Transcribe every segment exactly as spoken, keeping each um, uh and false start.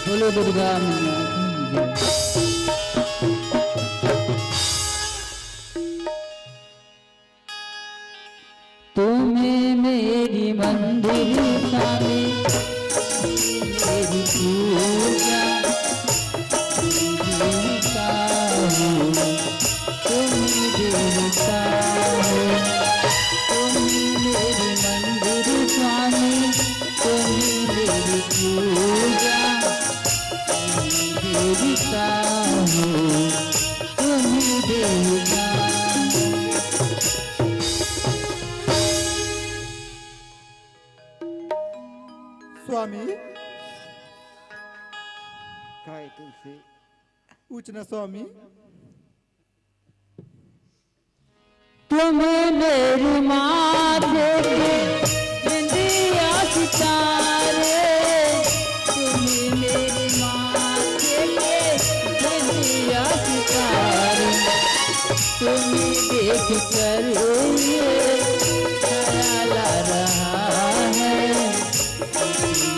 बोलो दुर्गा मैया की जय। तुम्हें मेरी मंदिर स्वामी, मेरी पूजा, देवता हो, तुम देवता हो, तुम मेरी मंदिर स्वामी, तुम मेरी पूजा, तुम देवता हो, तुम देवता। स्वामी, काय तुलसी? पूछना स्वामी। तुम्हें मेरी माथे के बिंदिया सितारे, तुम्हें मेरी माथे के बिंदिया सितारे, तुम्हें देख कर ये ख्याल आ रहा है,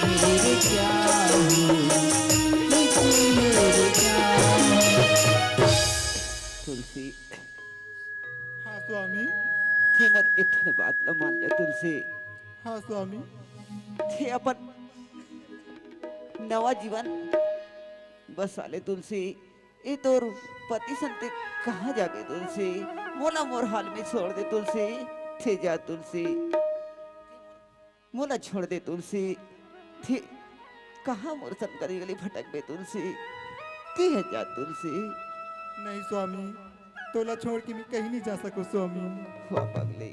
मेरे क्या हो, मेरे क्या हो। तुलसी, हाँ स्वामी। ते मोर एक ठन बात ल मान जा तुलसी। हाँ स्वामी। ते अपन नवा जीवन बसा ले तुलसी। ए तोर पति संग ते कहाँ जाबे तुलसी? मोला मोर हाल में छोड़ दे तुलसी। ते जा तुलसी। मोला छोड़ दे तुलसी। ते कहाँ मोर संग गली गली भटकबे तुलसी? ते ह जा तुलसी। नहीं स्वामी, तोला छोड़ के मैं कहीं नहीं जा सकूं स्वामी। वाह पगली,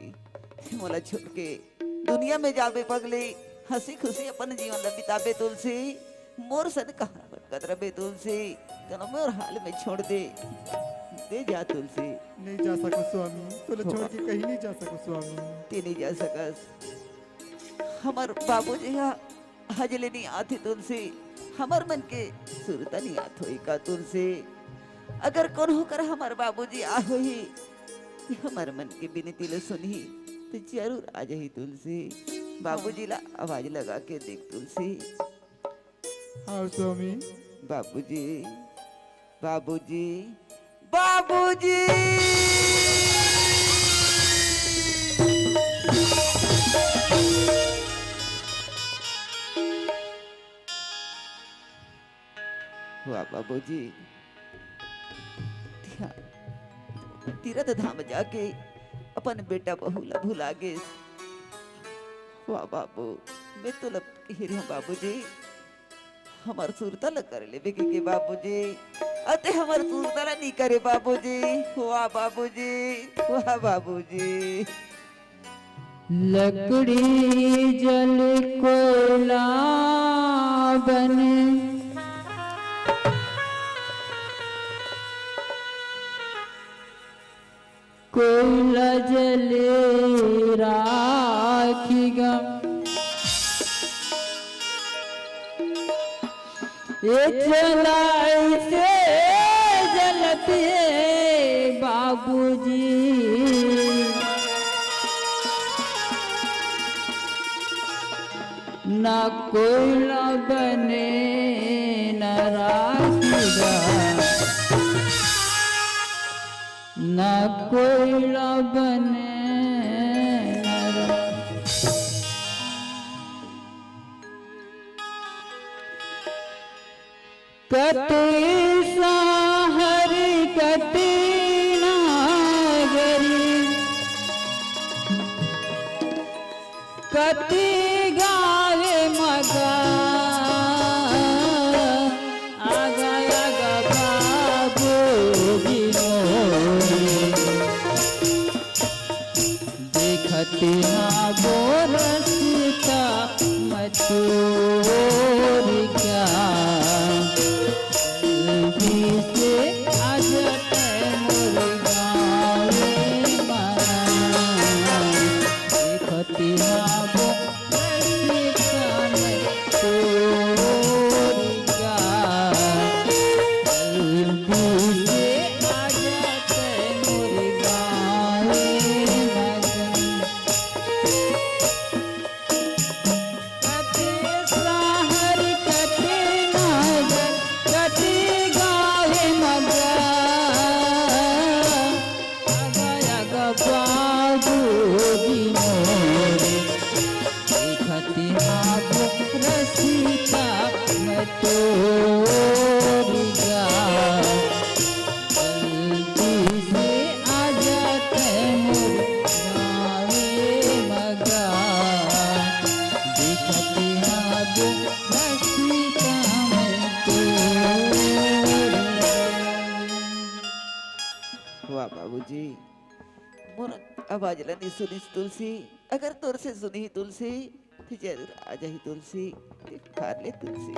ते मोला छोड़ के दुनिया में जाबे पगली, हंसी खुशी अपन जीवन ला बिताबे तुलसी। मोर संग कहाँ भटकत रबे तुलसी? तोला मोर हाल में छोड़ दे, ते जा तुलसी। नहीं जा सकूं स्वामी, तोला छोड़ के कहीं नहीं जा सकूं स्वामी। ते नहीं जा सकस। हमर बाबूजी ह आज ले नहीं आथे तुलसी, हमर मन के सुरता नहीं आत होही का तुलसी? अगर कोनो कर हमर बाबूजी आ होही, ते हमर मन के बिनती ल सुनही, ते जरूर आ जाही तुलसी। बाबूजी ला आवाज लगा के देख तुलसी। हाँ स्वामी। बाबूजी, बाबूजी, बाबूजी। वाह बाबूजी, तिहा तीरथ धाम जाके अपन बेटा बहू ला भुला गेस। वाह बाबू, मैं तो लब कह रही हूँ बाबूजी, हमर सुरता ल कर लेबे के, के बाबूजी, अते हमर सुरता ल नी करे बाबूजी। वाह बाबूजी, वाह बाबूजी। लकड़ी जल कोयला बन, कोयला जले राखी गम। ए चलाई से जल हे बाबूजी, ना कोई ला बने, ना राखी दा, ना कोई ला बने, ना रा-, कति सहर कति नागरी, कति गावे मगा, आगा आगा बाबू जी मोरे। देखत हा बोरस का मचोर क्या, जल्दी से आ जाते मोर गाँव मा। देखत हा बोरस का मचोर क्या, जल्दी से आ जाते मोर गाँव मा। कते सहर, कते नगर, कते गाँव मगर, अग अग बाबू जी मोरे, देखत हा बोरस का मचोर क्या। जल्दी से आ जाते मोर गाँव मगा, देखत हा बोरस का मचोर। वाह बाबूजी, मोर आवाज ला नी सुनिस तुलसी, अगर तोर से सुनही तुलसी, त जरूर आ जाही तुलसी, त पुकार ले तुलसी।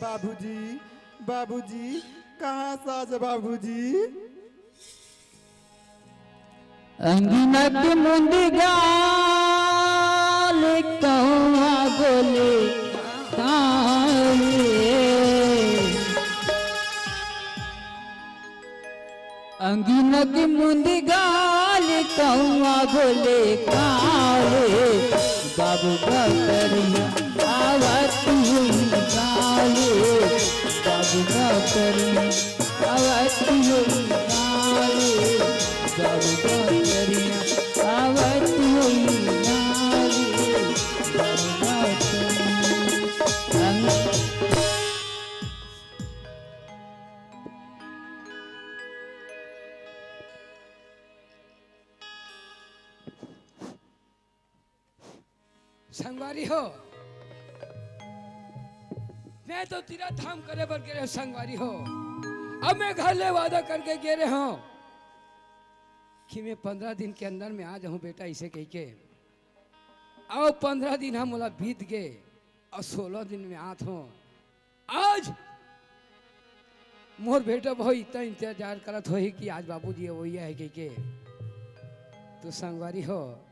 बाबूजी, बाबूजी, कहाँ सास बाबूजी? अंगना के मुंदी गाल कौआ बोले काले। अंगना के मुंदी गाल कौआ बोले काले। बाबू बकरिया आवत हुई काले। बाबू बकरिया आवत हुई काले। बाबू बकरिया आवत हुई काले। बाबू बकरिया अंग- संगवारी हो, मैं तो तीरथ धाम करे बर गे रहेंव संगवारी हो। अब मैं घर ले वादा करके गे रहेंव कि मैं पंद्रह दिन के अंदर में आ जाहूं बेटा, अइसे कहिके। अउ पंद्रह दिन ह मोला बीत गे अउ सोलह दिन में आत हों। आज मोर बेटा बहू इतना इंतजार करत होही कि आज बाबूजी अवइया हे कहिके। तो संगवारी हो,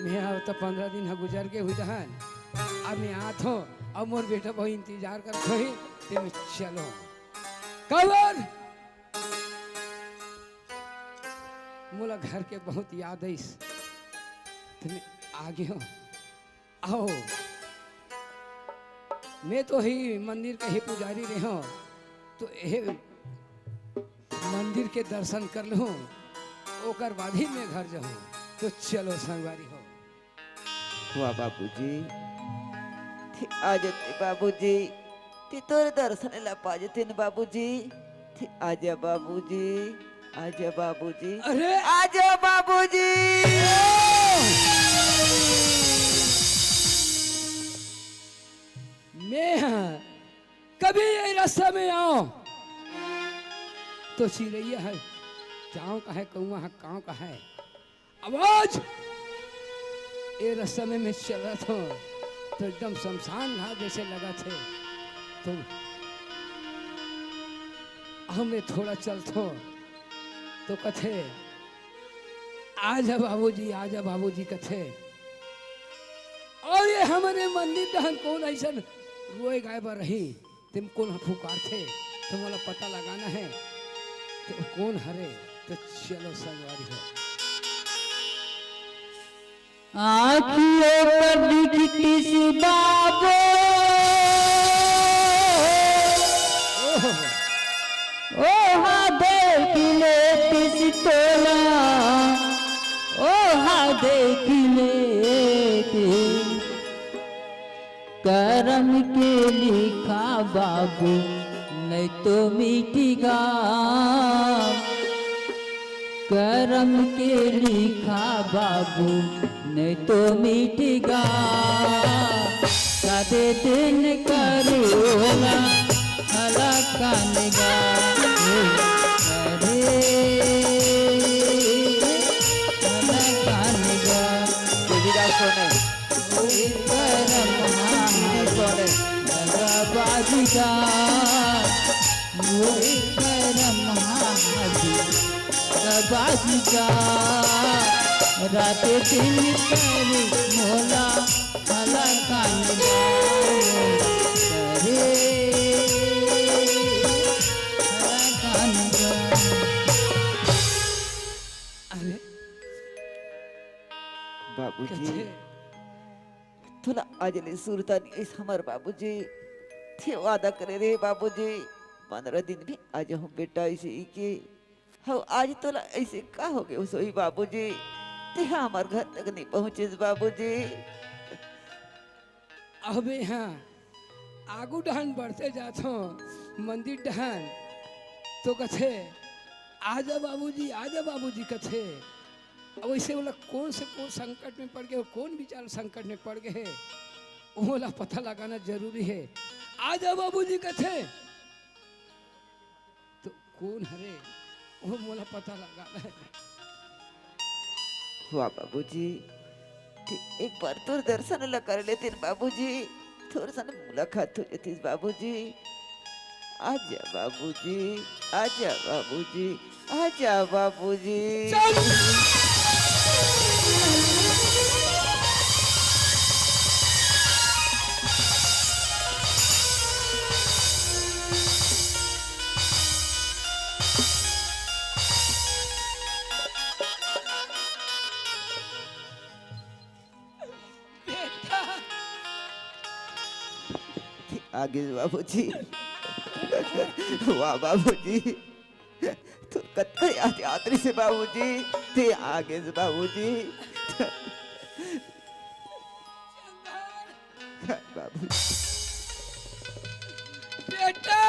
मैं अब तो पंद्रह दिन ह गुजर गे हुई दहन, अब मैं आत हों, अब मोर बेटा बहू इंतजार करत होही, ते मैं चलो। काबर? मोला घर के बहुत याद आइस, ते मैं आ गे हों। अहो, मैं तो ही मंदिर के ही पुजारी रहेंव, तो एहे मंदिर के दर्शन कर लूं, ओकर बाद ही मैं घर जाहूं। तो चलो संगवारी हो। वाह बाबूजी, ते आ जाते बाबूजी, ते तोर दर्शन ला पा जाते न बाबूजी। आजा बाबूजी, आजा बाबूजी, अरे! आजा बाबूजी। मैं ह कभी ये रस्ता में आंव तो चिरैया ह कांव कहय, कौआ ह कांव कहय। अब आज ए रस्ता में मैं चलत हों तो एकदम शमशान घाट जइसे लगत हे। तो अब मैं थोड़ा चलत हों तो कथे, "आजा बाबूजी, आजा बाबूजी," कथे। अउ ये हमरे मंदिर डहन कोन अइसन रोए गाए बर रही? तेम कोन ह पुकारथे, त मोला पता लगाना हे। कौन हरे? तो चलो संगवारी हो। आँखियों पर दिखतिस बाबू, ओहा देख लेतिस तोला, ओहा देख लेतिस। करम के लिखा बाबू, नहीं तो मिटिगा। करम के लिखा बाबू, नहीं तो मिटिगा। सादे दिन करोला हला कानगा। अरे, हला कानगा। देवीदास सोने। करम हाथ लगा बाजीदा, वो करम हाथ लगा बाजीदा। रात दिन कर मोला हला कान करे, हला कान। अरे बाबूजी, कथे? तोला आज ले सुरता नइ आइस हमर बाबूजी। ते वादा करे रे बाबूजी, पंद्रह दिन में आ जाहूं बेटा, अइसे ही के। हव, आज तोला अइसे का हो गे सोई बाबूजी? ते हमर घर तक नइ पहुंचिस बाबूजी। अबे हां, आगू डहन बढ़ते जात हो मंदिर डहन, तो कथे, "आजा बाबूजी, आजा बाबूजी," कथे। अब वइसे ओला कौन से कौन संकट में पड़ गे, कौन विचार संकट में पड़ गे हे, ओला पता लगाना जरूरी हे। "आजा बाबूजी," कथे, तो कौन हरे, वो मोला पता लगाना हे। वाह बाबूजी, ते एक बार तोर दर्शन ला कर लेतेन बाबूजी, तोर सन मुलाकात हो जातीस बाबूजी। आजा बाबूजी, आजा बाबूजी, आजा बाबूजी। चल। बेटा। आगे बाबूजी। वाह बाबूजी, तोर कतका याद, याद रहिस हे बाबूजी। ते आगे बाबूजी। बाबूजी। बेटा,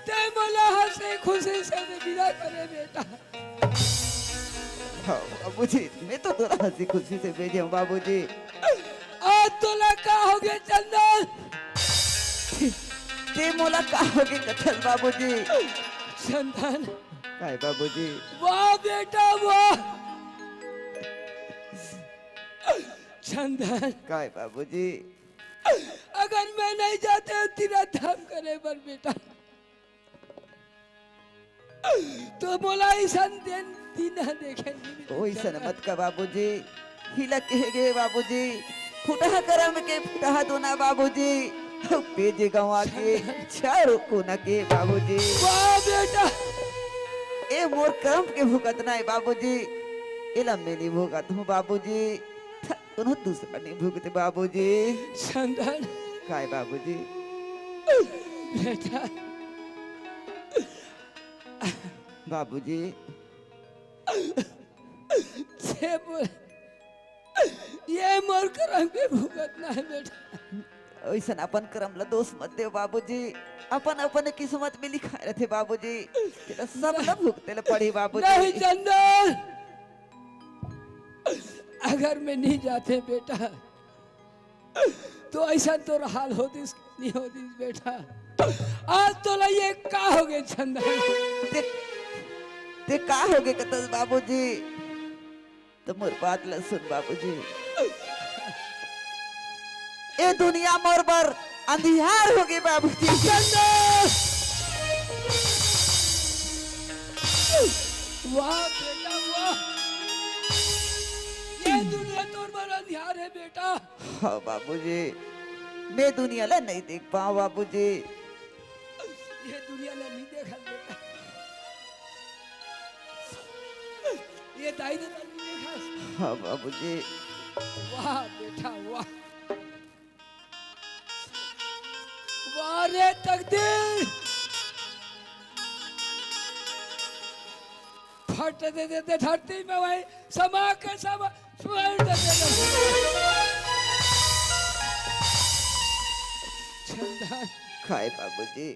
ते मोला हंसी खुशी से विदा करे बेटा। हाँ, बाबूजी, मैं तो तोला हंसी खुशी से भेजे हूँ, बाबूजी। आज तोला का हो गे, चंदन? ते मोला का हो गे कथस, बाबूजी? चंदन। काय, बाबूजी? वाह, बेटा, वाह। चंदन। काय, बाबूजी? अगर मैं नहीं जाते तीरथ धाम करे बर, बेटा, तो मोला अइसन दिन, दिन ह देखे नहीं मिलत। ओइसन मत का बाबूजी, हिला कहे गे बाबूजी, फुटहा करम के फुटहा दोना बाबूजी, पेजे गंवा के चारों कोना के बाबूजी। वाह बेटा। ए मोर करम के भुगतना हे बाबूजी, एला मैं नहीं भुगत हूँ बाबूजी। कोनो दूसरा नहीं भुगते बाबूजी। चंदन। काय बाबूजी? बेटा। बाबूजी। ये मोर, ये मोर करम के भुगतना हे बेटा। अइसन अपन करम ला दोष मत देव बाबूजी। अपन अपन किस्मत में लिखाय रथे बाबूजी। तेला सब ला भुगते ला पड़ही बाबूजी। नहीं चंदन। अगर मैं नहीं जाते बेटा, तो अइसन तोर हाल होतिस, नहीं होतिस बेटा। आज तोला ये का हो गे चंदन? ते, ते का हो गे कथस बाबूजी? तो मोर बात ला सुन बाबूजी। ए दुनिया मोर बर अंधियार हो गे बाबूजी। चंदन! वाह बेटा, वाह। ये दुनिया तोर बर अंधियार हे बेटा। हाँ बाबूजी, मैं दुनिया ला नहीं देख पाऊँ बाबूजी। ये दुनिया ला नहीं देखा बेटा, ये दाई ददा नहीं देखा। हाँ बाबूजी। वाह बेटा वाह, वाह रे तकदीर, फट दे देते धरती में, वही समा के समा, सुनाई देते। चंदन। काय बाबूजी?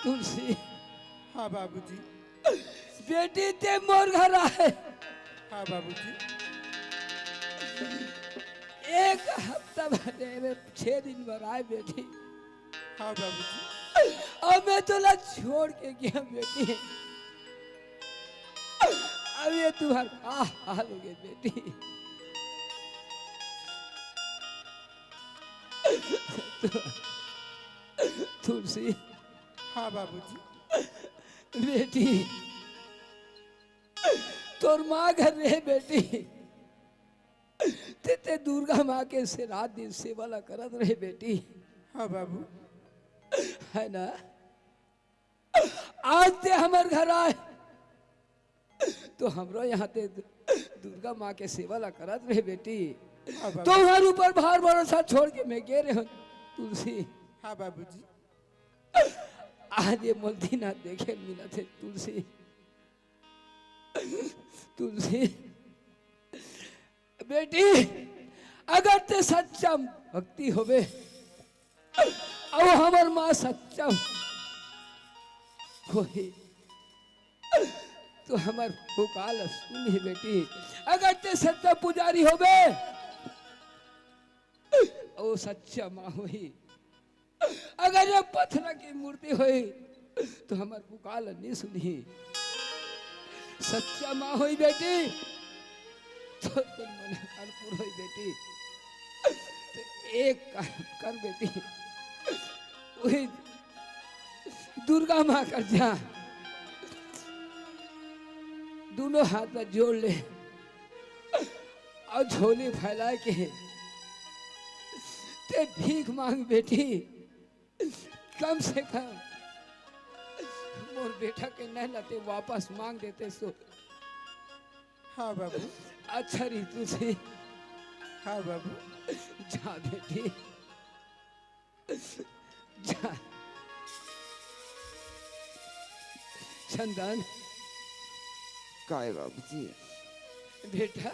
तुलसी। हाँ बाबूजी। बेटी ते मोर घर आए। हाँ बाबूजी। एक हफ्ता भर रे, छह दिन भर आए बेटी। हाँ बाबूजी। अब मैं तोला छोड़ के गया बेटी। अब ये तुहार का हाल हो गया बेटी? तुलसी। हाँ बाबूजी। बेटी, तोर माँ घर रहे बेटी, ते, ते दुर्गा माँ के से रात दिन सेवा ला करत रहे बेटी। हाँ बाबू। है ना? आज ते हमर घर आए, तो हमरो यहाँ ते दुर्गा माँ के सेवा ला करत रहे बेटी। हाँ बाबू। तोहर ऊपर भार भरोसा छोड़ के मैं गे रहे हूँ तुलसी। हाँ बाबूजी। आज ये मोला दीना देखे मिला थे तुलसी। तुलसी, बेटी, अगर ते सच्चा भक्ति होवे, अउ हमर माँ सच्चा होही, तो हमर पुकार सुनही बेटी। अगर ते सच्चा पुजारी होवे, अउ सच्चा माँ होही, अगर ये पत्थर की मूर्ति होई, तो हमर पुकार ला नहीं सुनही। सच्चा माँ होई बेटी, तो तोर मनोकामना पूरा होई बेटी। तो एक काम कर बेटी, वही दुर्गा माँ कर जा, दोनों हाथ ला जोड़ ले अउ झोली फैला के ते भीख मांग बेटी। कम से कम मोर बेटा के नैन ला ते वापस मांग देते सो। हाँ बाबू। अच्छा रहितिस। हाँ बाबू। जा बेटी, जा। चंदन। काय बाबूजी? बेटा,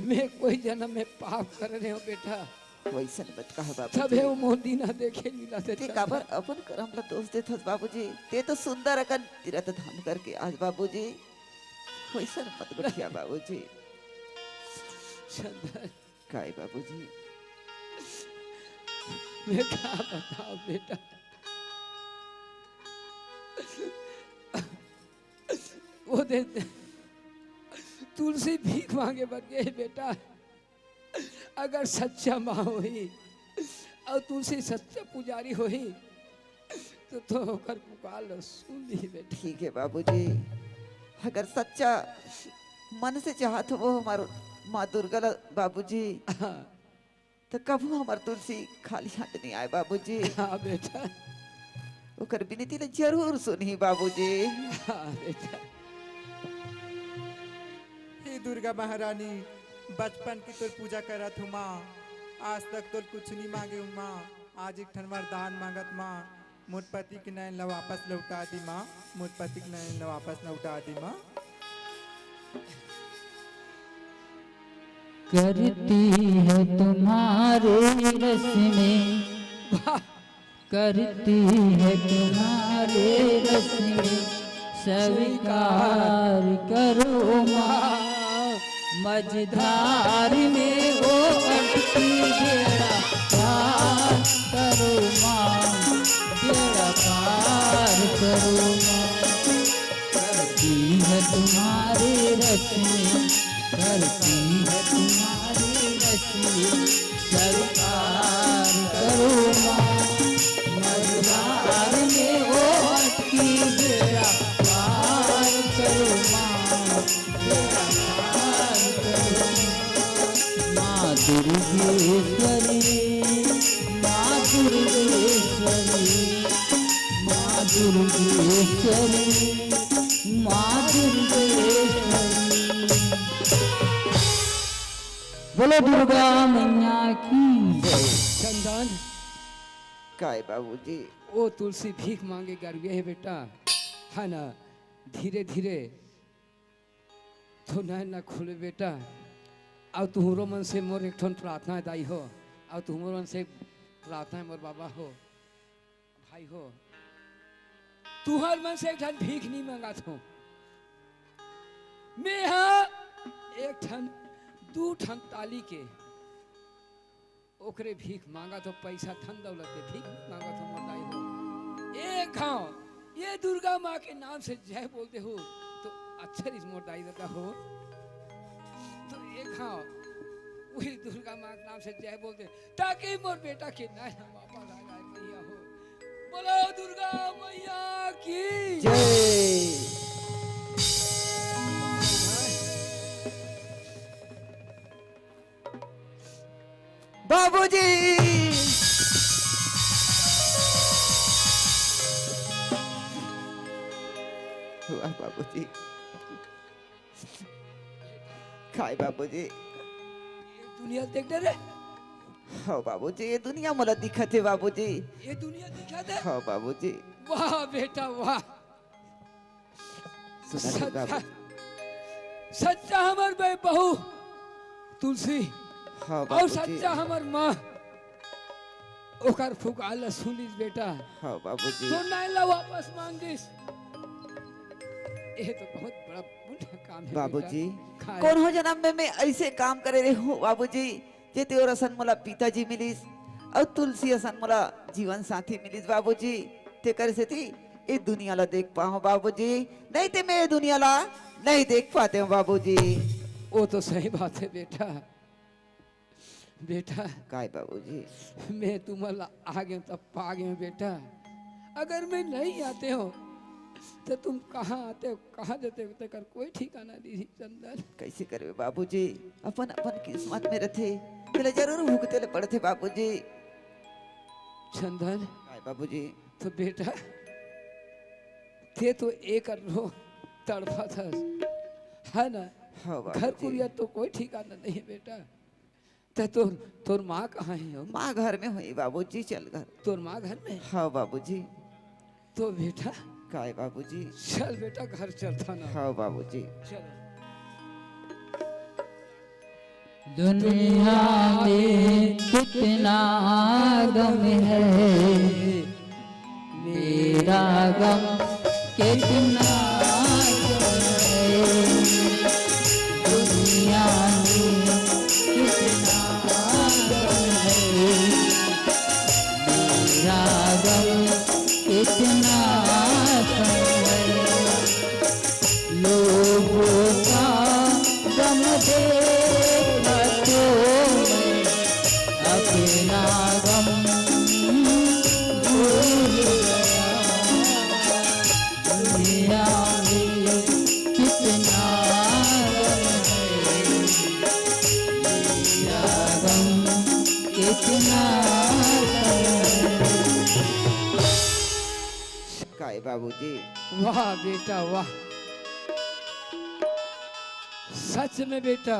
मैं कोई जन्म में पाप करे रहेंव बेटा। वइसन मत कहा बाबूजी। तभे वो मोर दीना देखे मिला थे ते चंदन। काबर अपन करम ला दोष देथस बाबूजी? ते तो सुंदर अकन तीरथ धाम करके आय बाबूजी। वइसन मत गोठिया बाबूजी। चंदन। काय बाबूजी? मैं का बतावंव बेटा, वो दिन तुलसी भीख मांगे बर गे बेटा, अगर सच्चा माँ होही अउ तुलसी सच्चा पुजारी होही, तो, तो ओकर पुकार ल सुन लिही बेटा। ठीक हे बाबूजी, अगर सच्चा मन से चाहत हो वो हमर माँ दुर्गा ल बाबूजी, हाँ। त कभू हमर तुलसी खाली हाथ नइ आय बाबूजी। हाँ बेटा। ओकर बिनती ल जरूर सुनही बाबूजी। हाँ बेटा। हे दुर्गा महारानी, बचपन के तोर पूजा करत हूँ माँ, आज तक तोर कुछ नइ मांगे हूँ माँ, आज एक ठन वरदान मांगत माँ, मोर पति के नैन ला वापस लौटा दी माँ, मोर पति के नैन ला वापस लौटा दी माँ। करती है तुम्हारे रस में, वाह। करती है तुम्हारे रस में, स्वीकार करो माँ। मझधार में वो अटकी, बेड़ा पार करो माँ, बेड़ा पार करो माँ। करती है तुम्हारे रस में, करती है तुम्हारे रस में, स्वीकार करो माँ। मझधार में वो अटकी, बेड़ा पार करो माँ दुर्गेश्वरी, माँ दुर्गेश्वरी, माँ दुर्गेश्वरी, माँ दुर्गेश्वरी। बोलो दुर्गा मैया की जय। चंदन। काय बाबूजी? ओ तुलसी भीख मांगे गर गे हे बेटा, है ना? धीरे धीरे तो नैन न खुले बेटा। अउ तुहरो मन से मोर एक ठन प्रार्थना हे दाई हो, अउ तुहरो मन से प्रार्थना हे मोर बाबा हो, भाई हो। तुहर मन से एक ठन भीख नहीं मांगत हो। मैं हा एक ठन, दू ठन ताली के ओकरे भीख मांगत हो, पैसा धन दौलत के भीख मांगत हो मोर दाई हो। एक घाव ये दुर्गा माँ के नाम से जय बोल दे हो तो अच्छा रिस मोर दाई दादा हो। तो एक घाव वही दुर्गा माँ के नाम से जय बोल दे, ताकि मोर बेटा के नैन वापस आ जाए भैया हो। बोलो दुर्गा मैया की जय। बाबूजी। वाह बाबूजी। काय बाबूजी? ये दुनिया देख डरे। हाँ बाबूजी, ये दुनिया मोला दिखत हे बाबूजी। ये दुनिया दिखत हे। हाँ बाबूजी। वाह बेटा वाह। सुना दे सच्चा, बाबू। सच्चा हमर बे-, बहू तुलसी हाँ अउ बाबूजी। सच्चा हमर माँ ओकर पुकार ला सुनिस बेटा। हाँ बाबूजी। तो नैन ला वापस मांग दिस। ये तो बहुत बड़ा पुण्य काम हे बाबूजी। बेटा। काय कोनो जनम में मैं ऐसे काम करे रहे हूँ बाबूजी। जे तोर असन मोला पिताजी मिलिस अउ तुलसी असन मोला जीवन साथी मिलिस बाबूजी, तेकर सेती ए दुनिया ला देख पाहूं बाबूजी, नहीं ते मैं ए दुनिया ला नहीं देख पाते हूँ बाबूजी। वो तो सही बात हे बेटा। बेटा, काय बाबूजी? मैं तुमन ला आगे तब पा गए बेटा। अगर मैं नहीं आते हो तो तुम कहाँ आते हो, कहाँ जाते हो, तेकर कोई ठिकाना नहीं। चंदन। कैसे करबे बाबूजी, अपन अपन किस्मत में रथे, तेला जरूर भुगते ले पड़थे बाबूजी। चंदन। काय बाबूजी? तो बेटा, ते तो एक रो तड़फा था, है ना? हाँ बाबूजी। घर कुरिया तो कोई ठिकाना नहीं है बेटा। त तोर, तोर माँ कहाँ हे हो? माँ घर में होही बाबूजी, चल घर। तोर माँ घर में? हाँ बाबूजी। तो बेटा, काय बाबूजी? चल बेटा, घर चलथन। हाँ बाबूजी। चल। दुनिया में कितना गम है, मेरा गम कितना गम है, दुनिया में कितना गम है, मेरा गम कितना गम है। लोगों का गम देखा तो मैं अपना गम भूल गया। दुनिया में कितना गम है, मेरा गम कितना गम है। काय बाबूजी? वाह बेटा वाह, सच में बेटा,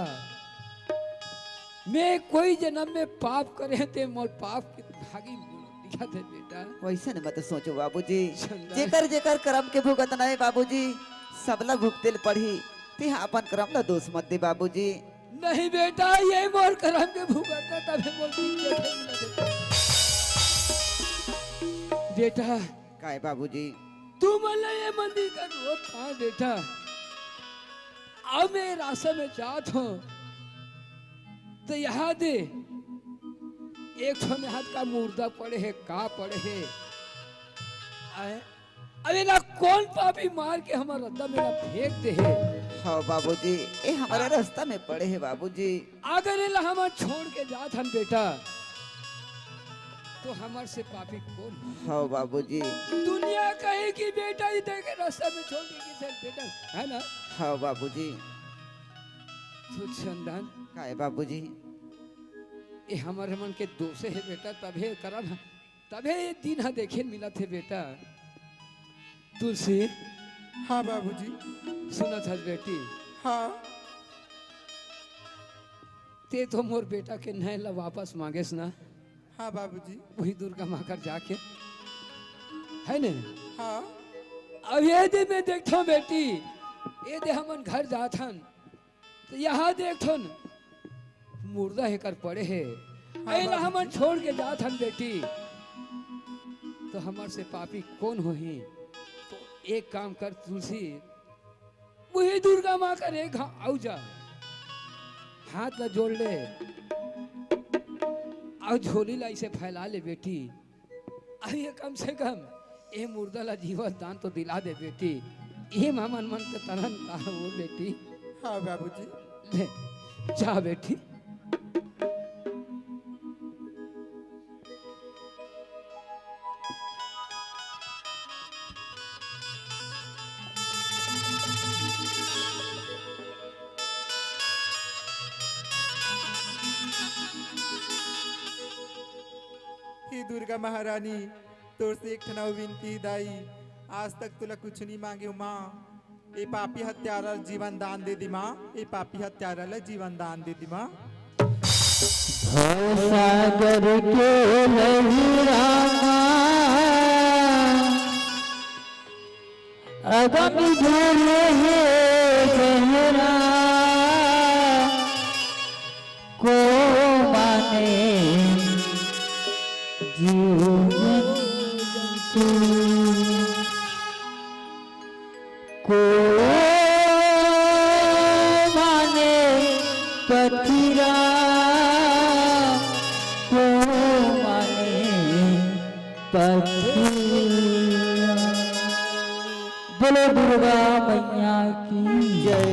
मैं कोई जनम में पाप करे ते मोर पाप के भागी दिखत हे बेटा। वैसे न मत सोचो बाबूजी, चंदन। जेकर जेकर करम के भुगतना हे बाबूजी, सबला भुगते ल पड़ही। ते हा अपन करम ला दोष मत दे बाबूजी। नहीं बेटा, ये मोर करम के भुगतना तभे मोर दिन देखे मिलत हे। बेटा, काय बाबूजी? तुमन ला ये मंदिर का रोज था बेटा। अब मैं रास्ता में जात हूँ, तो यहाँ दे एक ठो में हाथ का मुर्दा पड़े हे, का पड़े हे? आए? अब एला कौन पापी मार के हमर रद्दा में ला फेंक दे हे? हाँ बाबूजी, ए हमारा हाँ। रास्ता में पड़े हे बाबूजी। अगर एला हमन छोड़ के जात हन बेटा, तो हमर से पापी कोन हे? हव बाबूजी। दुनिया कहे कि बेटा ही देखे रास्ता में छोड़ के किसे बेटा, है ना? हव बाबूजी। तो चंदन। काय बाबूजी? ये हमर मन के दोष हे बेटा, तभे करब, तभे ये दिन ह देखे मिलत हे बेटा। तुलसी। हाँ बाबूजी। सुनत हस बेटी? हाँ। ते तो मोर बेटा के नैन ला वापस मांगेस ना? हाँ बाबूजी। वही दुर्गा माँ कर जाके, है ने? हाँ। अब ये दे मैं देखथों बेटी, ये दे हमन घर जाथन, तो यहाँ देखथन मुर्दा हेकर पड़े हे। हाँ एला बाबूजी। हमन छोड़ के जाथन बेटी, तो हमर से पापी कोन होही? तो एक काम कर तुलसी, उही दुर्गा माँ कर एक घा-, आऊ जा, हाथ ला जोड़ ले, अउ झोली ला इसे फैला ले बेटी। अउ ये कम से कम ये मुर्दा ला जीवन दान तो दिला दे बेटी। ये हमन मन के तरन का हो बेटी। हाँ बाबूजी। ले, जा बेटी। हे दुर्गा महारानी, तोर से एक ठन अउ विनती हे दाई, आज तक तोला कुछु नइ मांगे हूँ माँ, ए पापी हत्यारा ल जीवन दान दे दे माँ, ए पापी हत्यारा ल जीवन दान दे दे माँ। भवसागर के लहिरा मा अगम झरे हे गहरा, को माने जीव जंतु। को माने पथिरा, को माने पथिरा। बोलो दुर्गा मैया की जय।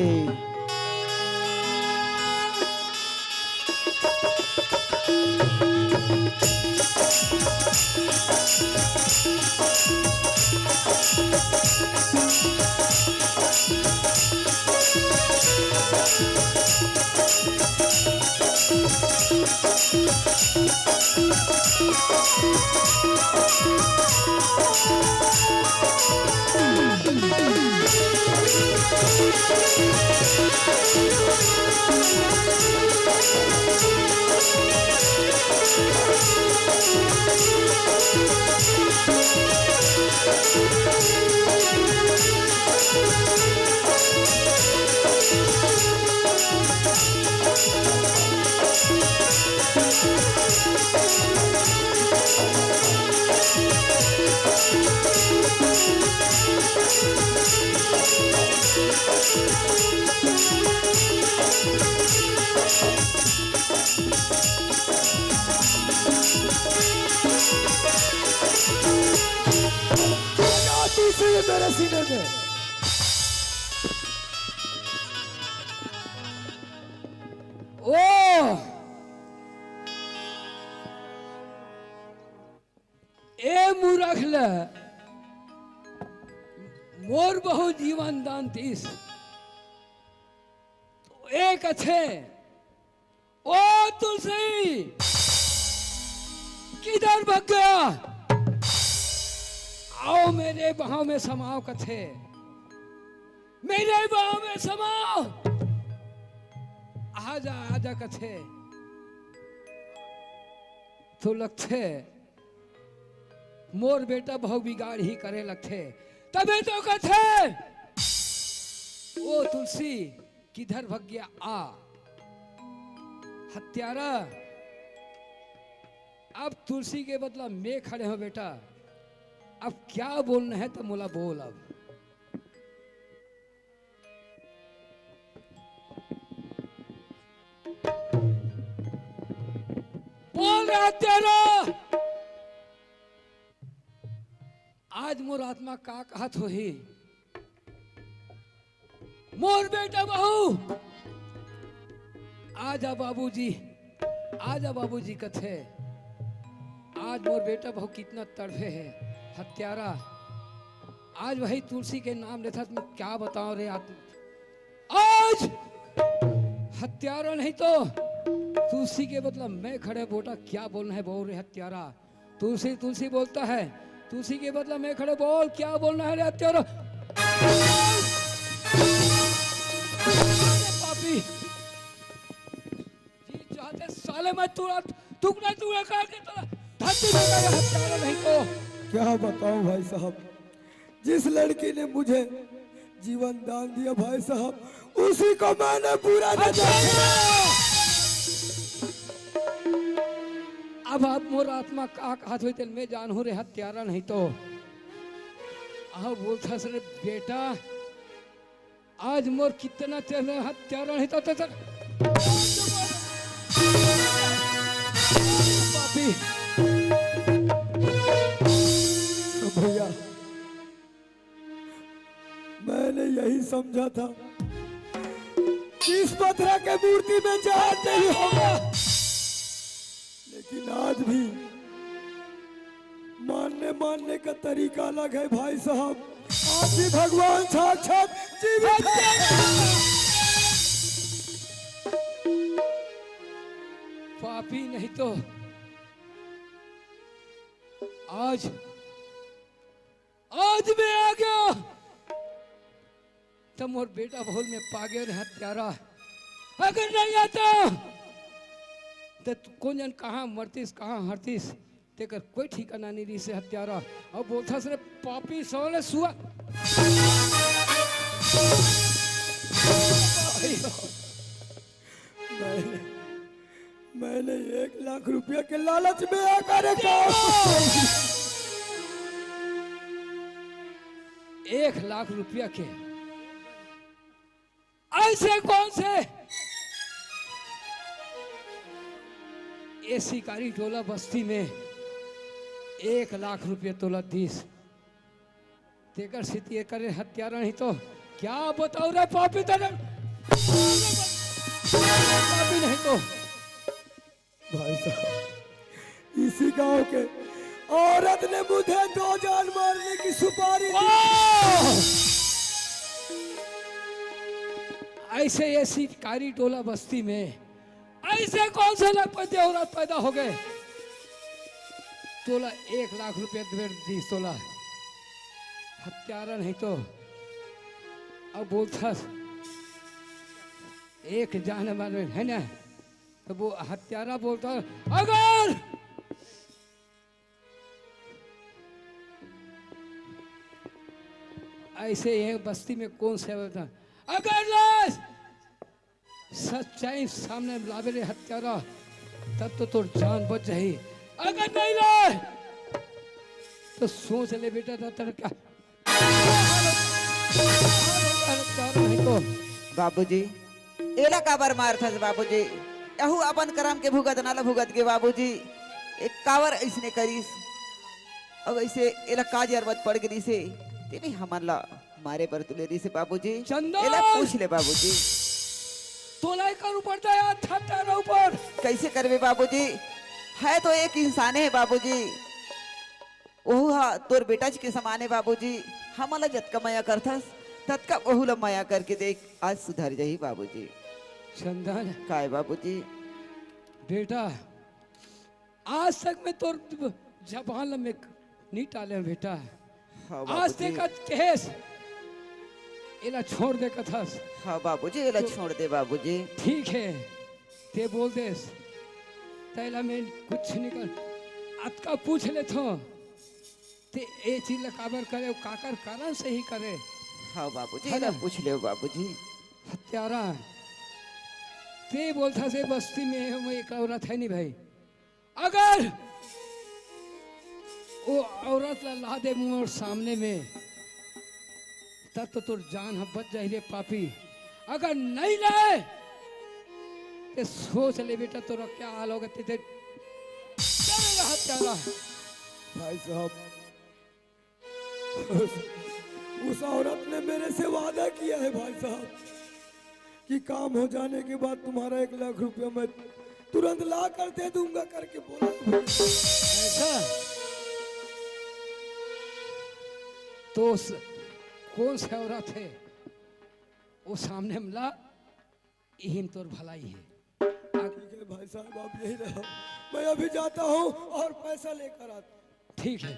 लगा तीसरी मेरे सीने में। ओ, ए मूरख ल मोर बहू जीवन दान दिस। तो ए कथे, ओ तुलसी, किधर भग गया? आओ मेरे बाहों में समाओ कथे, मेरे बाहों में समाओ, आजा आजा कथे। तो लगथे मोर बेटा बहू बिगाड़ ही करे लगथे, तभे तो कथे, ओ तुलसी, किधर भग गया आ हत्यारा। अब तुलसी के बदला मैं खड़े हों बेटा, अब क्या बोलना हे त मोला बोल। अब बोल रे हत्यारा, आज मोर आत्मा का कहत होही? मोर बेटा बहू, आजा बाबूजी, आजा बाबूजी कथे। आज मोर बेटा बहू कितना तड़फे हे हत्यारा। आज वही तुलसी के नाम लेथस, मैं क्या बताऊं रे आत्मा। आज हत्यारा नहीं तो तुलसी के बदला मैं खड़े, बेटा क्या बोलना है बोल रे हत्यारा। तुलसी तुलसी बोलता है, तुलसी के बदला मैं खड़े, बोल क्या बोलना है रे हत्यारा। पापी जी चाहते साले मैं तुरंत टुकड़ा टुकड़ा करके तोला धरती में मेरे हत्यारा नहीं तो। क्या बताऊं भाई साहब, जिस लड़की ने मुझे जीवन दान दिया भाई साहब, उसी को मैंने बुरा नजर से अब आप मोर आत्मा का कहत होई तेन मैं जानहूं रे हत्यारा नहीं तो। आओ बोलथस रे बेटा, आज मोर कितना तेरे हत्यारा नहीं तो तेरे पापी। तो भैया, मैंने यही समझा था कि इस पत्थर के मूर्ति में जान नहीं होगा, लेकिन आज भी मानने मानने का तरीका अलग है भाई साहब। आज भी भगवान साक्षात जीवित है। पापी नहीं तो आज आज मैं आ गया तो मोर बेटा बहुल में पा गया रे हत्यारा। अगर नहीं आता तो तू कौन जान कहाँ मरतीस, कहाँ हरतीस, तेकर कोई ठिकाना नहीं रही से हत्यारा। अब बोलता सरे पापी सोले सुआ। मैंने, मैंने एक लाख रुपया के लालच में आकर ये काम एक लाख रुपया के ऐसे कौन से ये शिकारी टोला बस्ती में एक लाख रुपया तोला दीस। तेकर सेती एकर हत्यारा नहीं तो क्या बताओ रे पापी तने। पापी नहीं तो भाई साहब, इसी गांव के औरत ने मुझे दो जान मारने की सुपारी दी। ऐसे ये शिकारी टोला बस्ती में ऐसे कौन से लखपति औरत पैदा हो गए? तोला एक लाख रुपया दे दी तोला हत्यारा नहीं तो। अब बोलता एक जान मारे है ना, तो वो हत्यारा बोलता अगर ऐसे ये बस्ती में कौन से होता अगर लाश सच्चाई सामने लावे रे हत्यारा, तब तो तोर जान बच जाही। अगर नहीं लाए तो सोच ले बेटा, तब तेरा क्या हत्यारा नहीं तो। बाबूजी, एला काबर मारथस बाबूजी? यहू अपन करम के भुगतना ल भुगत गे बाबूजी। एक काबर अइसने करिस? अउ अइसे एला का जरूरत पड़ गे रिसे? तेने हमन ला मारे बर तुले रिसे बाबूजी। चंदन! एला पूछ ले बाबूजी। तोला एकर ऊपर दया था तेरा ऊपर। कैसे करबे बाबूजी? है तो एक इंसान है बाबूजी, ओहू हा तोर बेटा जी के समान है बाबूजी। हमन ला जतका मया करथस ततका ओहू ला मया करके देख, आज सुधर जाही बाबूजी। चंदन, काय बाबूजी? बेटा, आज तक मैं तोर जबान ला मैं नहीं टाले हूँ बेटा। हाँ आज बाबूजी। ते कत कहेस, एला छोड़ दे कथस। हाँ बाबूजी, एला छोड़ दे बाबूजी। ठीक है, ते बोल देस, तेला मैं कुछ नहीं कर, अतका पूछ लेथो, ते ए चीज ला काबर करे, काकर कारण से ही करे। हाँ बाबूजी, है एला ना? पूछ ले बाबूजी। हत्यारा, ते बोलता से बस्ती में हम एक औरत है नहीं भाई, अगर वो औरत ला ला दे मोर सामने में, तब तो तोर जान ह बच जाही रे पापी। अगर नहीं लाए, ते सोच ले बेटा, तोरा क्या हाल होगा। ते, ते, चल रहा हत्यारा। भाई साहब, उस, उस औरत ने मेरे से वादा किया है भाई साहब, कि काम हो जाने के बाद तुम्हारा एक लाख रुपया मैं तुरंत ला कर दे दूंगा करके बोला। ऐसा? तो स-, कौन सा औरत है? वो सामने में ला, इही में तोर भलाई है। ठीक है भाई साहब, आप यही रहो, मैं अभी जाता हूँ और पैसा लेकर आता हूँ। ठीक है।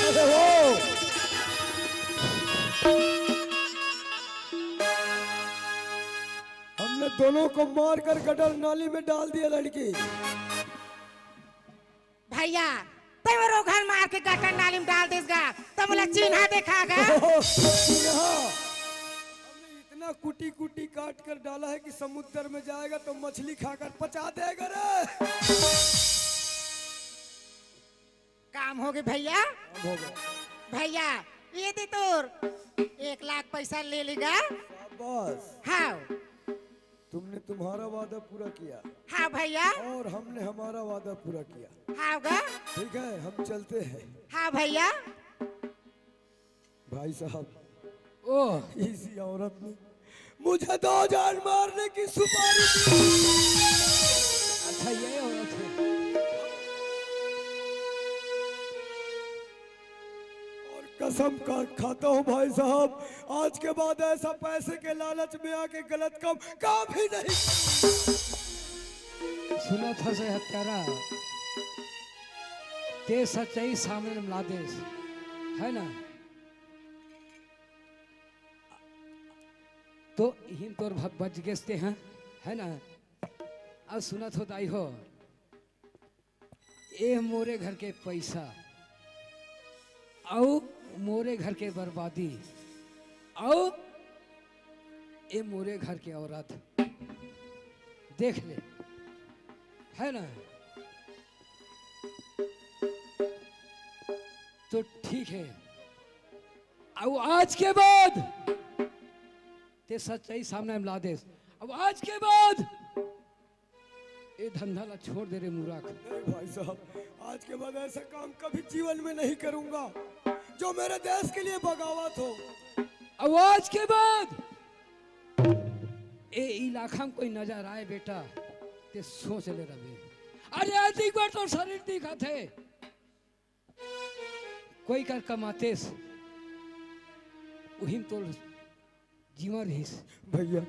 अरे हो, हमने दोनों को मारकर गटर नाली में डाल दिया लड़की। भैया, तैं वो रोगन मार के गटर नाली में डाल देस गा, त मोला चिन्हा देखा गा। ओहो, चिन्हा। हमने इतना कुटी कुटी काट कर डाला है कि समुद्र में जाएगा तो मछली खाकर पचा देगा रे। काम होगे भैया। काम होगे। भैया, ये दे तोर एक लाख पैसा ले लेगा। शाबाश। हाँ। तुमने तुम्हारा वादा पूरा किया। हाँ भैया। और हमने हमारा वादा पूरा किया। हाँ गा। ठीक है, हम चलते हैं। हाँ भैया। भाई साहब, ओह। इसी औरत ने मुझे दो जान मारने की सुपारी दी। अच्छा, ये औरत है। और कसम का खाता हूँ भाई साहब, आज के बाद ऐसा पैसे के लालच में आके गलत काम कभी नहीं। सुना था से हत्यारा, ते सच्चाई सामने में ला देस, है ना? तो इहिन तोर भ-, बच गेस ते, हैं, है ना? अब सुनत हो दाई हो, ए मोरे घर के पैसा, अउ मोरे घर के बर्बादी, अउ ए मोरे घर के औरत, देख ले, है ना? तो ठीक है, अब आज के बाद ते सच्चाई सामने में ला देस। अब आज के बाद ए धंधा ला छोड़ दे रे मूरख। नहीं भाई साहब, आज के बाद ऐसा काम कभी जीवन में नहीं करूंगा जो मेरे देश के लिए बगावत हो। अब आज के बाद ए इलाका में कोई नजर आए बेटा, ते सोच ले रबे। अरे, अधिक बार तो शरीर दिखत है, कोई कर कमातेस, उहिम तोर जीवन रहिस। भैया,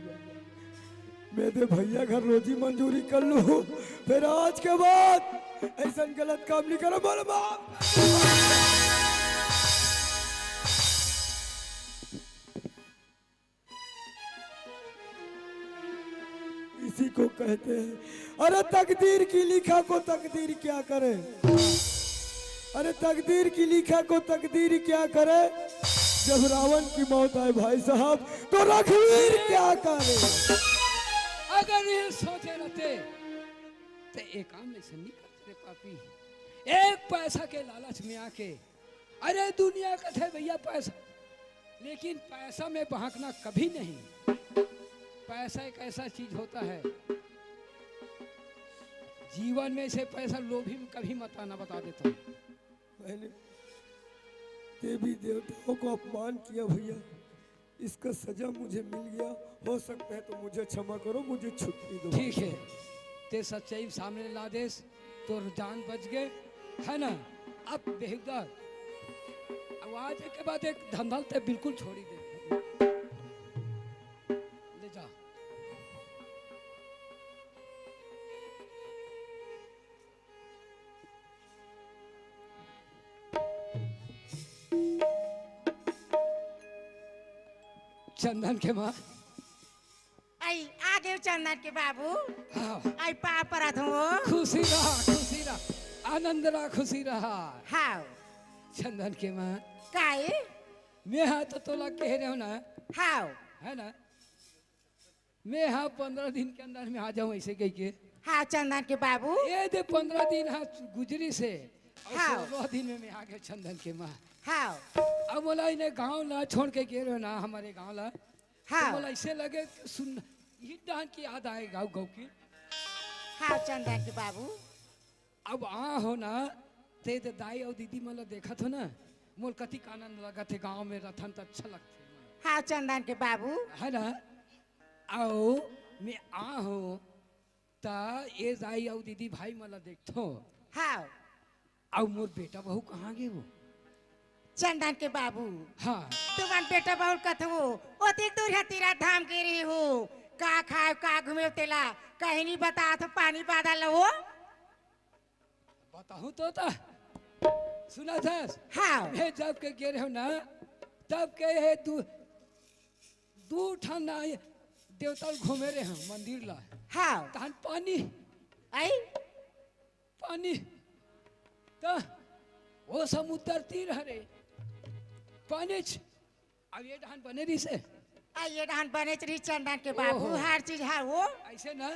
मैं दे भैया घर रोजी मंजूरी कर लूं, फिर आज के बाद ऐसा गलत काम नहीं करो, बोलो माफ। इसी को कहते हैं, अरे तकदीर की लिखा को तकदीर क्या करे, अरे तकदीर की लिखा को तकदीर क्या करे, जब रावण की मौत आए भाई साहब, तो रघुवीर क्या करे। अगर ये सोचे रहते, तो एक काम नहीं सुननी करते रे पापी। एक पैसा के लालच में आके, अरे दुनिया कथे भैया पैसा, लेकिन पैसा में बहकना कभी नहीं। पैसा एक ऐसा चीज होता है, जीवन में से पैसा लोभी में कभी मत आना, बता देता हूँ। मैंने देवी देवताओं को अपमान किया भैया, इसका सजा मुझे मिल गया, हो सकता है तो मुझे क्षमा करो, मुझे छुट्टी दो। ठीक है, ते सच्चाई सामने ला देस, तोर जान बच गए, है ना? अब बेहुदा, अब आज के बाद एक धंधा ते बिल्कुल छोड़ी दे। ले जा। चंदन के माँ। आई, आ गए चंदन के बाबू। हाँ। आई, पाँव परत हूँ। खुशी रहा, खुशी रहा, आनंद रहा, खुशी रहा। हाँ। चंदन के माँ। काई? मैं हा तो तोला कह रहे हो ना। हाँ। है ना? मैं हा पंद्रह दिन के अंदर में आ जाऊं ऐसे कह के। हाँ, चंदन के बाबू। ये दे पंद्रह दिन हा गुजरी से, और हाँ। सोलह दिन में मैं आ गया चंदन के माँ। हाँ। अब बोला इन्हें गांव ला छोड़ के गए रहो ना, हमारे गांव ला। हाँ। तो बोला ऐसे लगे कि सुन, ये डांस की याद आए गाँव गाँव की। हाँ चंदन के बाबू। अब आ हो ना, ते दे दाई अउ दीदी मन ला देखत हो ना, मोल कतिक आनंद लगत हे, गांव में रथन त अच्छा लगथे। हाँ चंदन के बाबू। है ना? अउ मैं आ हो, त ए दाई अउ दीदी भाई मन ला देखथो। हाँ। अउ मोर बेटा बहू कहाँ गे वो? चंदन के बाबू। हाँ। तुमन बेटा बहू कथो, ओतिक दूर हे तीरथ धाम गे रहे हो, का खाए, का घूमे तेला, कहीं नहीं बतात हो, पानी बादल हो। बताहूँ तो ता। सुना थस? हाँ। मैं जब के गे रहे हो ना, तब के हे दू, दू ठन ना देवता ल घूमे रहे हो मंदिर ला। हाँ। तहन पानी। आई? पानी। त वो समुद्र तीर हरे। पानी छ-, अब ये डहान बने रहिसे। आ, ये डहान बने च रही चंदन के बाबू, ओहो। हर चीज हर वो। ऐसे ना,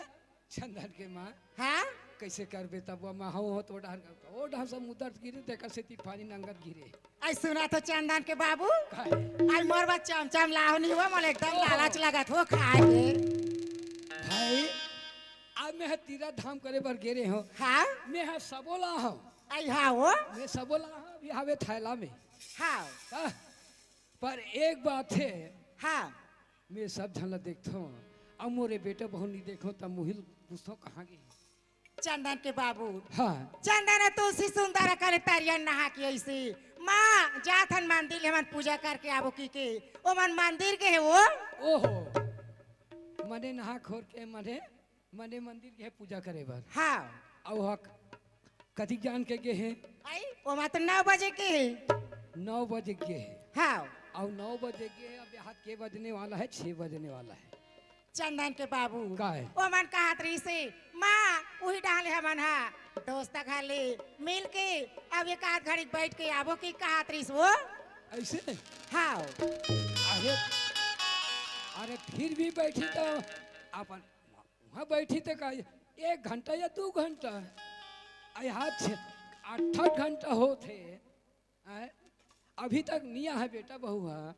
चंदन के माँ। हाँ? कैसे करबे तब वो माँ हो, हो तो डहान, वो डहान समुद्र गिरे, तेकर सेती पानी नंगत गिरे। आई सुना तो चंदन के बाबू। काहे? आई मोर बा चमचम लाहो नहीं हो, मोला एकदम ओहो। लालच लगत हो खाए के। भाई, अब मैं ह तीरथ धाम करे बर गे रहे हो। हाँ? मैं ह सबो ला हो। आई हाँ हो। मैं सबो ला हो, अभी हावे थैला में। हाँ। हाँ? पर एक बात हे, हाँ। मैं सब झन ला देखथो, अब मोरे बेटा बहू नहीं देखो, तब मुहिल पूछथो कहाँ गे? चंदन के बाबू। हाँ। चंदन ह तुलसी सुंदर अकन तरिया नहा के अइसे, माँ, जाथन मंदिर, हमन पूजा करके आबो की के, ओमन मंदिर गे हे वो। ओहो, मने नहा खोर के, मने, मने मंदिर गे हे पूजा करे बर। हाँ। अउ हक कतिक जान के गे हे? आई, ओमा तो नौ बजे गे हे। नौ बजे गे हे। हाँ। अउ नौ बजे गे हे, अब यहाँ के बजने वाला है, छह बजने वाला है। चंदन के बाबू, का है? ओमन कहत रहिसे, माँ, उही डहान ले हमन हा दोस्त घर ले मिल के अब एक आध घड़ी बैठ के आबो की कहत रहिस वो। ऐसे? हाँ। अरे, अरे फिर भी बैठी तो अपन वहाँ बैठी तो का एक घंटा या दू घंटा, आई हाथ से आठ आठ घंटा होत हे, आय? अभी तक नहीं आए बेटा बहू हा।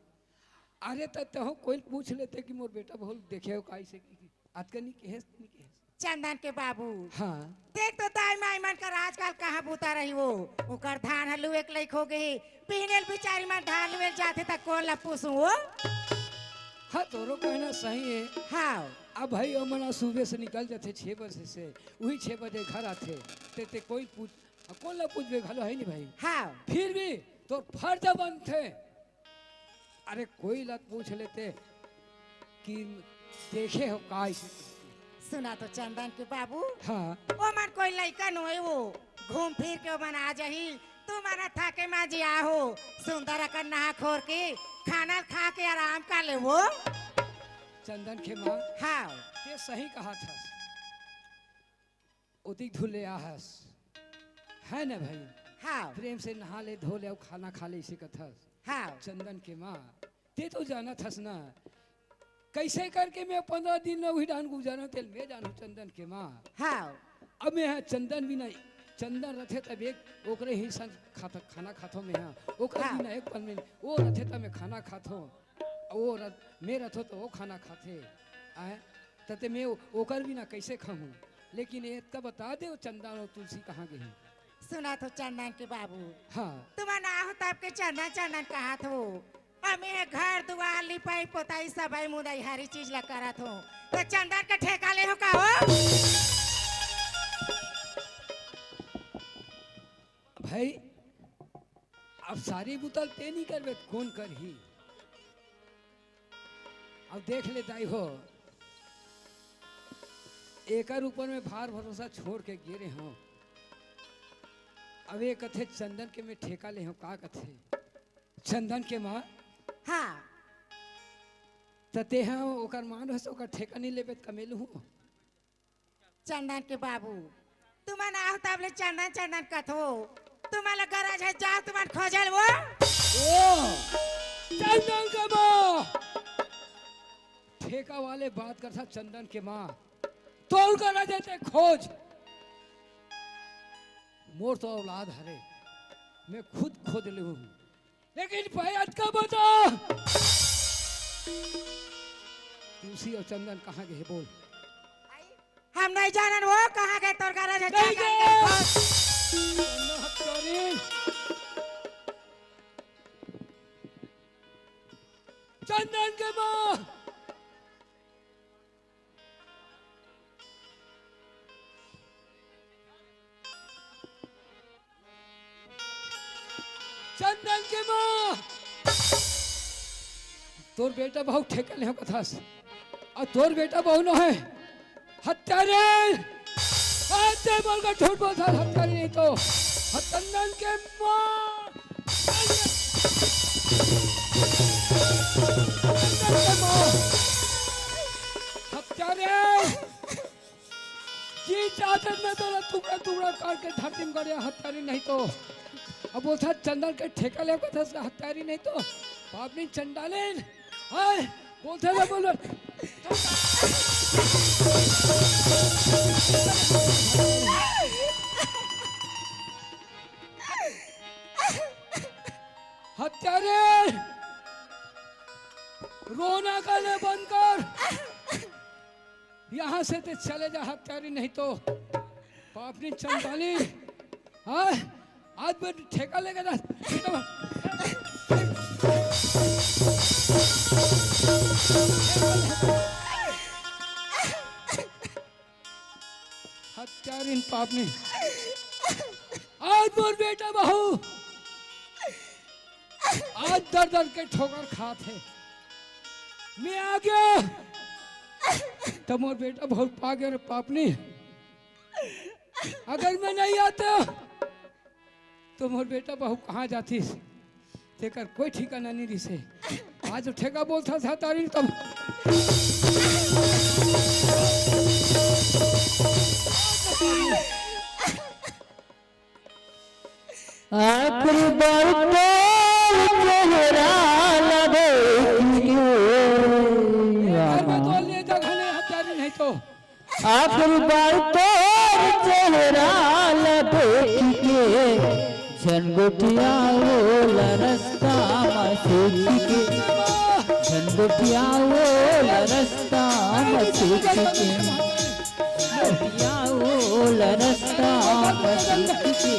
अरे त तहु कोई पूछ लेते कि मोर बेटा बहू देखे हो काई से कि, कि अतका नहीं कहेस, नहीं कहेस। चंदन के बाबू। हाँ। देख तो दाई माई मन कर आजकल कहाँ बूता रही वो। ओकर धान ह लुए के लइक हो गए। बिहनेल बिचारी मन धान लुए जाथे त कोन ला पूछूं वो? हाँ, तोरो कहना सही है। हाँ। अब भाई, ओमन सुबह से निकल जाथे छह बजे से, वही छह बजे घर आथे, ते, ते कोई पूछ, अब कोन ला पूछबे घलो है नहीं भाई। हाँ। फिर भी तोर फर्ज बनथे। अरे कोई ला पूछ लेते कि देखे हो का इसे। सुना तो चंदन के बाबू। हाँ। ओमन कोई लइका नोहे वो, घूम फिर के ओमन आ जाही। तुमन ह थाके मा जिया हो, सुंदर अकन नहा खोर के, खाना खा के आराम कर ले वो। चंदन के माँ। हाँ। ते सही कहा थस। ओतिक धुले आहस, है ना भाई? हाँ। प्रेम से नहा ले, धो ले अउ खाना खा ले, इसे कथस। हाँ। चंदन के माँ, ते तो जानत हस ना, कैसे करके मैं पंद्रह दिन न उही डान गुजारा, तेल मैं जानू चंदन के माँ। हाँ। अब मैं हा चंदन बिना, चंदन रथे तब एक ओकरे ही संग खाता, खाना खाथो मैं हा, ओकर हाँ। बिना एक पल में वो रथे तब मैं खाना खाथो, वो रथ, मैं रथो तो वो खाना खाथे। आय, तते मैं ओ-, ओकर बिना कैसे खाहूँ? लेकिन ये तो बता दे, वो चंदन और तुलसी कहाँ गए हैं? सुना तो चंदन के बाबू। हाँ। तुम ना हो तब के चंदन चंदन कहा थो। अमे घर दुआर लिपाई पोताई सबाई मुदाई हरी चीज ला करा थो। तो चंदन के ठेका ले हो का हो? भाई, अब सारी बुतल ते नहीं करबे, त कौन करही? अब देख ले दाई हो, एकर ऊपर में भार भरोसा छोड़ के गिरे हों। अब ये कथे चंदन के मैं ठेका ले हों, का कथे? चंदन के माँ? हाँ। त तेहा ओकर मान रहे, ओकर ठेका नहीं लेबे त कमेलू हूँ। चंदन के बाबू, तुमन आहो तब ले चंदन चंदन कथो। तुमन ला गरज है, जाओ तुमन खोजल वो। ओ, चंदन के माँ, ठेका वाले बात करथा चंदन के माँ। तोर गरज है ते खोज। मोर तो औलाद हरे, मैं खुद खोज लेहूँ। लेकिन भाई अतका बता, तुलसी और चंदन कहाँ गए बोल? आई, हम नहीं जानन वो कहाँ गए तोर गरज है, नहीं जाकर गए। देखो। चंदन के माँ। चंदन के माँ, तोर बेटा बहू ठेका ले कथस, अउ तोर बेटा बहू नोहे, हत्यारे। आज ते बोल के झूठ बोलथस, हत्यारे नहीं तो। चंदन के माँ, चंदन के माँ, हत्यारे। जी चाहत में तोला टुकड़ा टुकड़ा करके धरती में गड़े हत्यारी नहीं तो। अब बोलता चंदन के ठेका ले कथस हत्यारी नहीं तो। पापनी चंडालिन। हाय, बोलते ना बोलो। हत्यारे। रोना का ले बंद कर। यहाँ से ते चले जा हत्यारी, नहीं तो पापनी चंडाली। हाँ, आज मैं ठेका लेके जा। हत्यारिन पापनी। आज मोर बेटा बहू आज दर दर के ठोकर खात हे। मैं आ गया तो मोर बेटा बहू पा गया रे पापनी। अगर मैं नहीं आता तो मोर बेटा बहू कहाँ जातिस, तेकर कोई ठिकाना नहीं रिसे। आज ठेका बोलता था तारी तब। आखिरी बार तोर चेहरा ला देख के। घर में तो ले जा घने हत्यारी नहीं तो। आखिरी बार तोर चेहरा ला देख के, झन गोठियावो ला रस्ता म सीख के, झन गोठियावो ला रस्ता म सीख के, गोठियावो ला रस्ता म सीख के,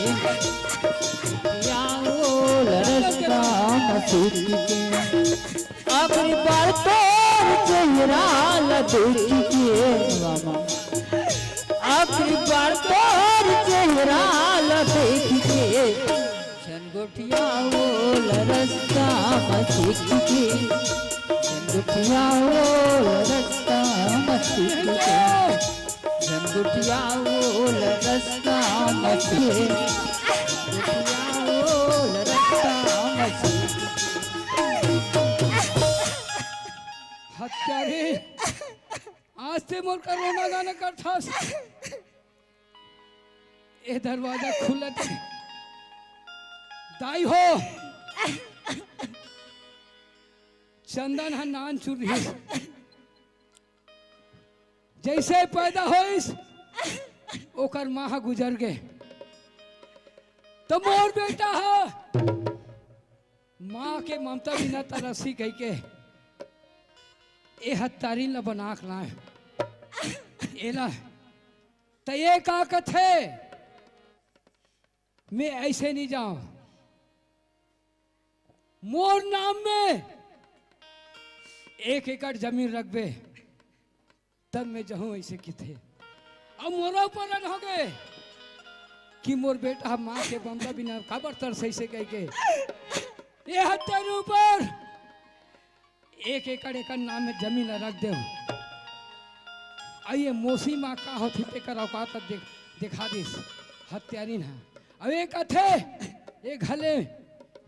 गोठियावो ला रस्ता म सीख के। आखिरी बार तोर चेहरा ला देख के, मामा। आखिरी बार तोर चेहरा ला देख के, झन गोठियावो ला रस्ता म सीख के, झन गोठियावो ला रस्ता म सीख के। झन गोठियावो ला रस्ता म सीख, गोठियावो ला रस्ता म सीख। हत्यारे, आज ते मोर करोना गाना करथस। ए दरवाजा खुलत हे। दाई हो, चंदन ह नान चुर रहिस। जैसे पैदा होइस, ओकर माँ ह गुजर गे। तो मोर बेटा ह माँ के ममता बिना तरसी कहिके ए हत्यारिन ला बना के लाए। एला त ये का कथे, मैं ऐसे नहीं जाऊं, मोर नाम में एक एकड़ जमीन रखबे, तब मैं जाऊं, ऐसे किथे। अब मोर ऊपर रन हो गए कि मोर बेटा माँ के ममता बिना काबर तरस ऐसे कहिके। ये हत्यारे ऊपर एक एकड़ एकर नाम में जमीन ला रख देव। अउ ये मोसी माँ का होथे तेकर औकात ला देख, देखा दिस हत्यारिन ह। अब ये कथे, ये घले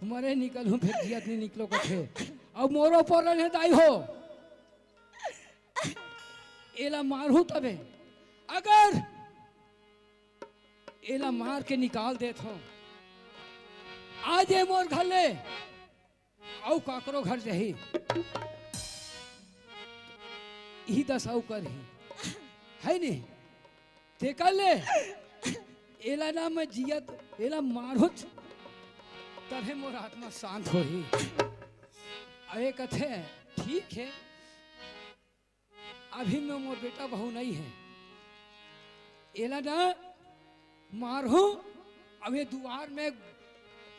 मरे निकलहूँ, फेर जियत नहीं निकलो कथे। अब मोरो ऊपर रहे दाई हो, एला मारहूँ तबे। अगर एला मार के निकाल देत हो, आज ये मोर घले अउ काकरो घर जाही, इही दस अउ करही, है नी? तेकर ले एला ना मैं जियत, एला मारहूँच, तभे मोर आत्मा शांत होही। अउ ये कथे, ठीक हे, अभी में मोर बेटा बहू नहीं हे, एला ना मारहूं, अब ये दुवार में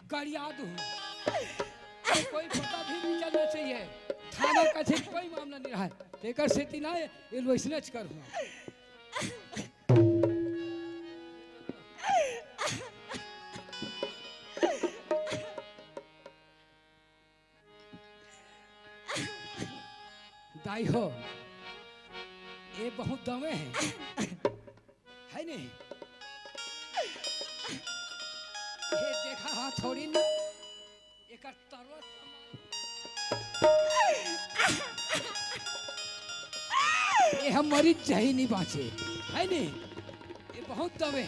गड़िया दूं। कोई पता भी नहीं चलना चाहिए, थाना कचहरी कोई मामला नहीं रहा है। तेकर सेती ना ये वैसने च करहूं। दाई हो, ये बहुत दमे हे, है नहीं? ये देखा हा थोड़ी ना, एकर तरवा ये हम मरीज चाही नहीं बाँचे, है नहीं? ये बहुत दमे हे।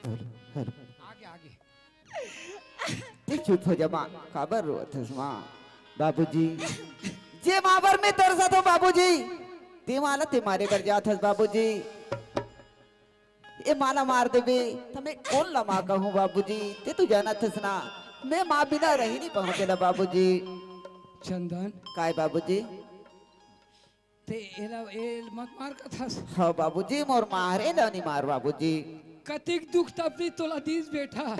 Hello, hello. आगे, आगे। ते चुप हो जा माँ, काबर रोवत हस माँ? बाबूजी, जे माँ बर मैं तरसत हूँ बाबूजी, ते माँ ला ते मारे बर जात हस बाबूजी। ये माँ ला मार देबे, त मैं कोन ला माँ कहूँ बाबूजी? ते तो जानत हस ना, मैं माँ बिना रही नहीं पाहूँ तेला बाबूजी। चंदन। काय बाबूजी? ते एला, ए मत मार कथस। हाँ बाबूजी, मोर माँ हरे, एला नी मार बाबूजी। कतिक दुख तकलीफ तोला दीस बेटा। हाँ?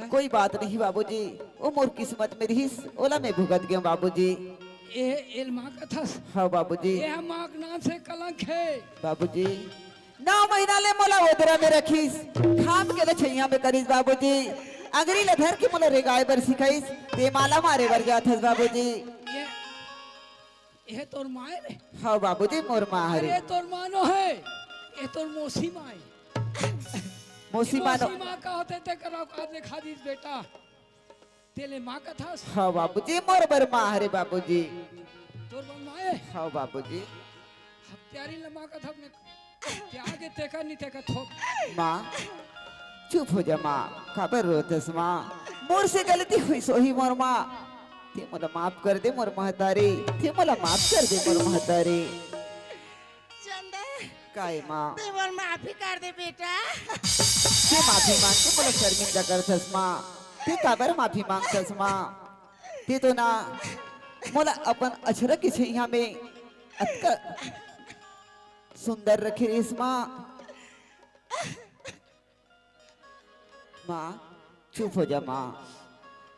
कोई बात नहीं बाबूजी, वो मोर किस्मत में रहिस, ओला मैं भुगत गेंव बाबूजी। ए, एल माँ कथस। हाँ बाबूजी। ए माँ के नाम से कलंक हे। बाबूजी, नौ महीना ले मोला ओदरा में रखिस, खाम के ले छैया में करिस बाबूजी, अंगरी ले धर के मोला रेंगाय बर सिखाइस, ते माँ ला मारे बर जात हस बाबूजी। ये, ये तोर माँ हे रे? हाँ बाबूजी, मोर माँ हरे। अरे तोर माँ नो हे, ये तोर मौसी माँ हे। मौसी माँ नो। मौसी माँ का होते ते करा औकात देखा दीस बेटा। तेले माँ कथस? हाँ बाबूजी, मोर बर माँ हरे बाबूजी। तोर बर माँ हे? हाँ बाबूजी। हत्यारी ल माँ कथस, मैं त्यागे तेकर नहीं तेकर थोप। माँ, चुप हो जा माँ, काबर रोवत हस माँ? मोर से गलती होइस होही मोर माँ, ते मोला माफ कर दे मोर महतारी, ते मोला माफ कर दे मोर महतारी। चंदा। काय माँ? ते मोर माफी कर दे बेटा। ते माफी मांग के मोला शर्मिंदा करथस माँ। ते काबर माफी मांगथस माँ? ते तो ना मोला अपन अछरा के छैया में अतका सुंदर रखे रिहिस माँ। माँ, चुप हो जा माँ।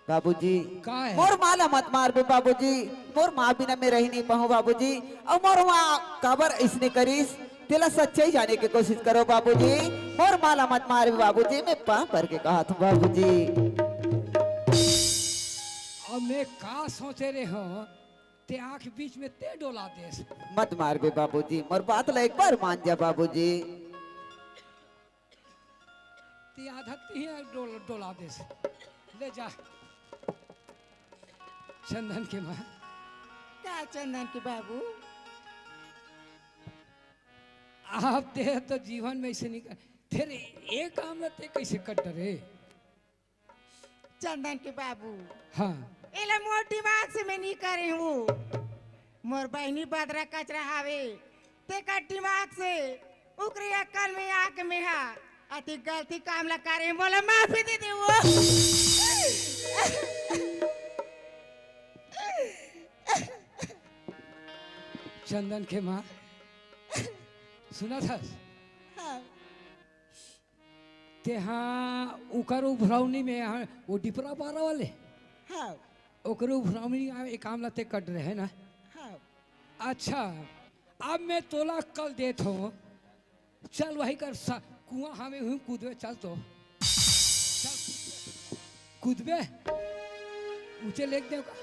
बाबूजी, का हे? मोर माँ ला मत मारबे बाबूजी, मोर माँ बिना मैं रही नहीं पाहूँ बाबूजी। अउ मोर माँ काबर अइसने करिस, तेला सच्चाई जाने के कोशिश करो बाबूजी। मोर माँ ला मत मारबे बाबूजी, मैं पाँव पर के कहत हूँ बाबूजी। अब मैं का सोचे रहे हूँ, ते आके बीच में ते डोला देस। मत मारबे बाबूजी, मोर बात ला एक बार मान जा बाबूजी। ते आधा तिही डोल-, डोला देस। ले जा। चंदन के माँ। का चंदन के बाबू? अब ते तो जीवन में अइसे नहीं कर, फिर ये काम ला ते कइसे कर डरे? चंदन के बाबू। हाँ। एला मोर दिमाग से मैं नहीं करे हूँ। मोर बहिनी बदरा कचरा हावे, तेकर दिमाग से, ओकरे अक्कल में आके मैं हा अति गलती काम ला करे, मोला माफी दे दे वो। चंदन के माँ, सुनत हस? हाँ। तेहा उकर उभरौनी में, हाँ, वो डिपरा पारा वाले? हाँ। ओकरे उभरौनी आ, ए काम ला ते कर डरे हे ना? हाँ। अच्छा, अब मैं तोला अक्कल देत हूँ, चल वही कर सा-, कुआं हावे हुई कूदबे, चल तो। चल, कूदबे? ऊंचे लेग देव का?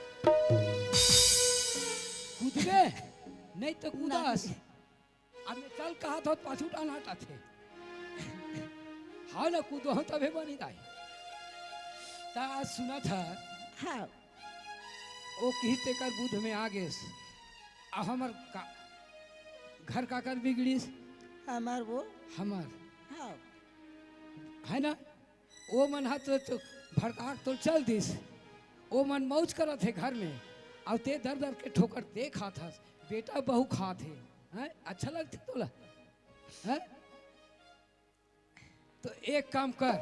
कूदबे? नहीं तो कूदस। नहीं। अब मैं चल कहा था, पाछू टान हटाथे। हाँ ना, कूदो हो तभे बनी दाई। ता आज सुनत हा। हाँ। ओ किहिस तेकर बुध में आ गेस। अब हमर का, घर काकर बिगड़िस? हमर वो। हमर। हाँ। है ना? ओ मन हा तो, तो भड़काक तो चल दिस, ओ मन मौज करत हे घर में, अउ ते दर दर के ठोकर ते खात हस, बेटा बहू खात हे, हैं? अच्छा लगथे तोला, हैं? तो एक काम कर,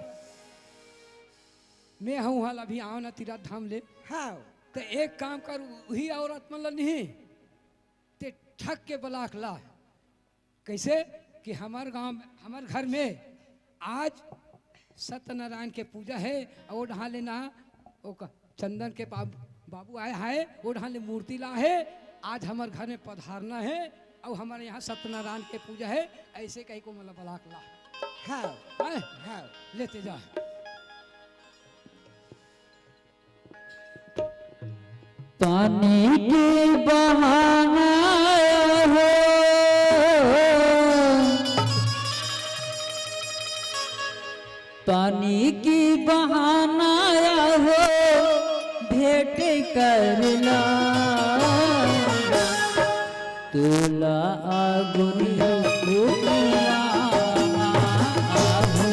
मैं हूँ हाल अभी आव ना तीरथ धाम ले, हाँ। तो एक काम कर, उही औरत मन ला नहीं, ते ठग के बलाक ला। कैसे कि हमर गांव, हमर घर में आज सत्यनारायण के पूजा है, अउ ओ डहान ले ना, ओ क-, चंदन के बाब-, बाबू आए हैं, ओ डहान ले मूर्ति ला है, आज हमर घर में पधारना है, अउ हमर यहाँ सत्यनारायण के पूजा है, ऐसे कही को मतलब बलाक ला। हाँ। हैं? हाँ। लेते जा। पानी के बहाना हो, पानी के बहाना हो, भेंट करला। तोला अगुरी हुकुमा आहू,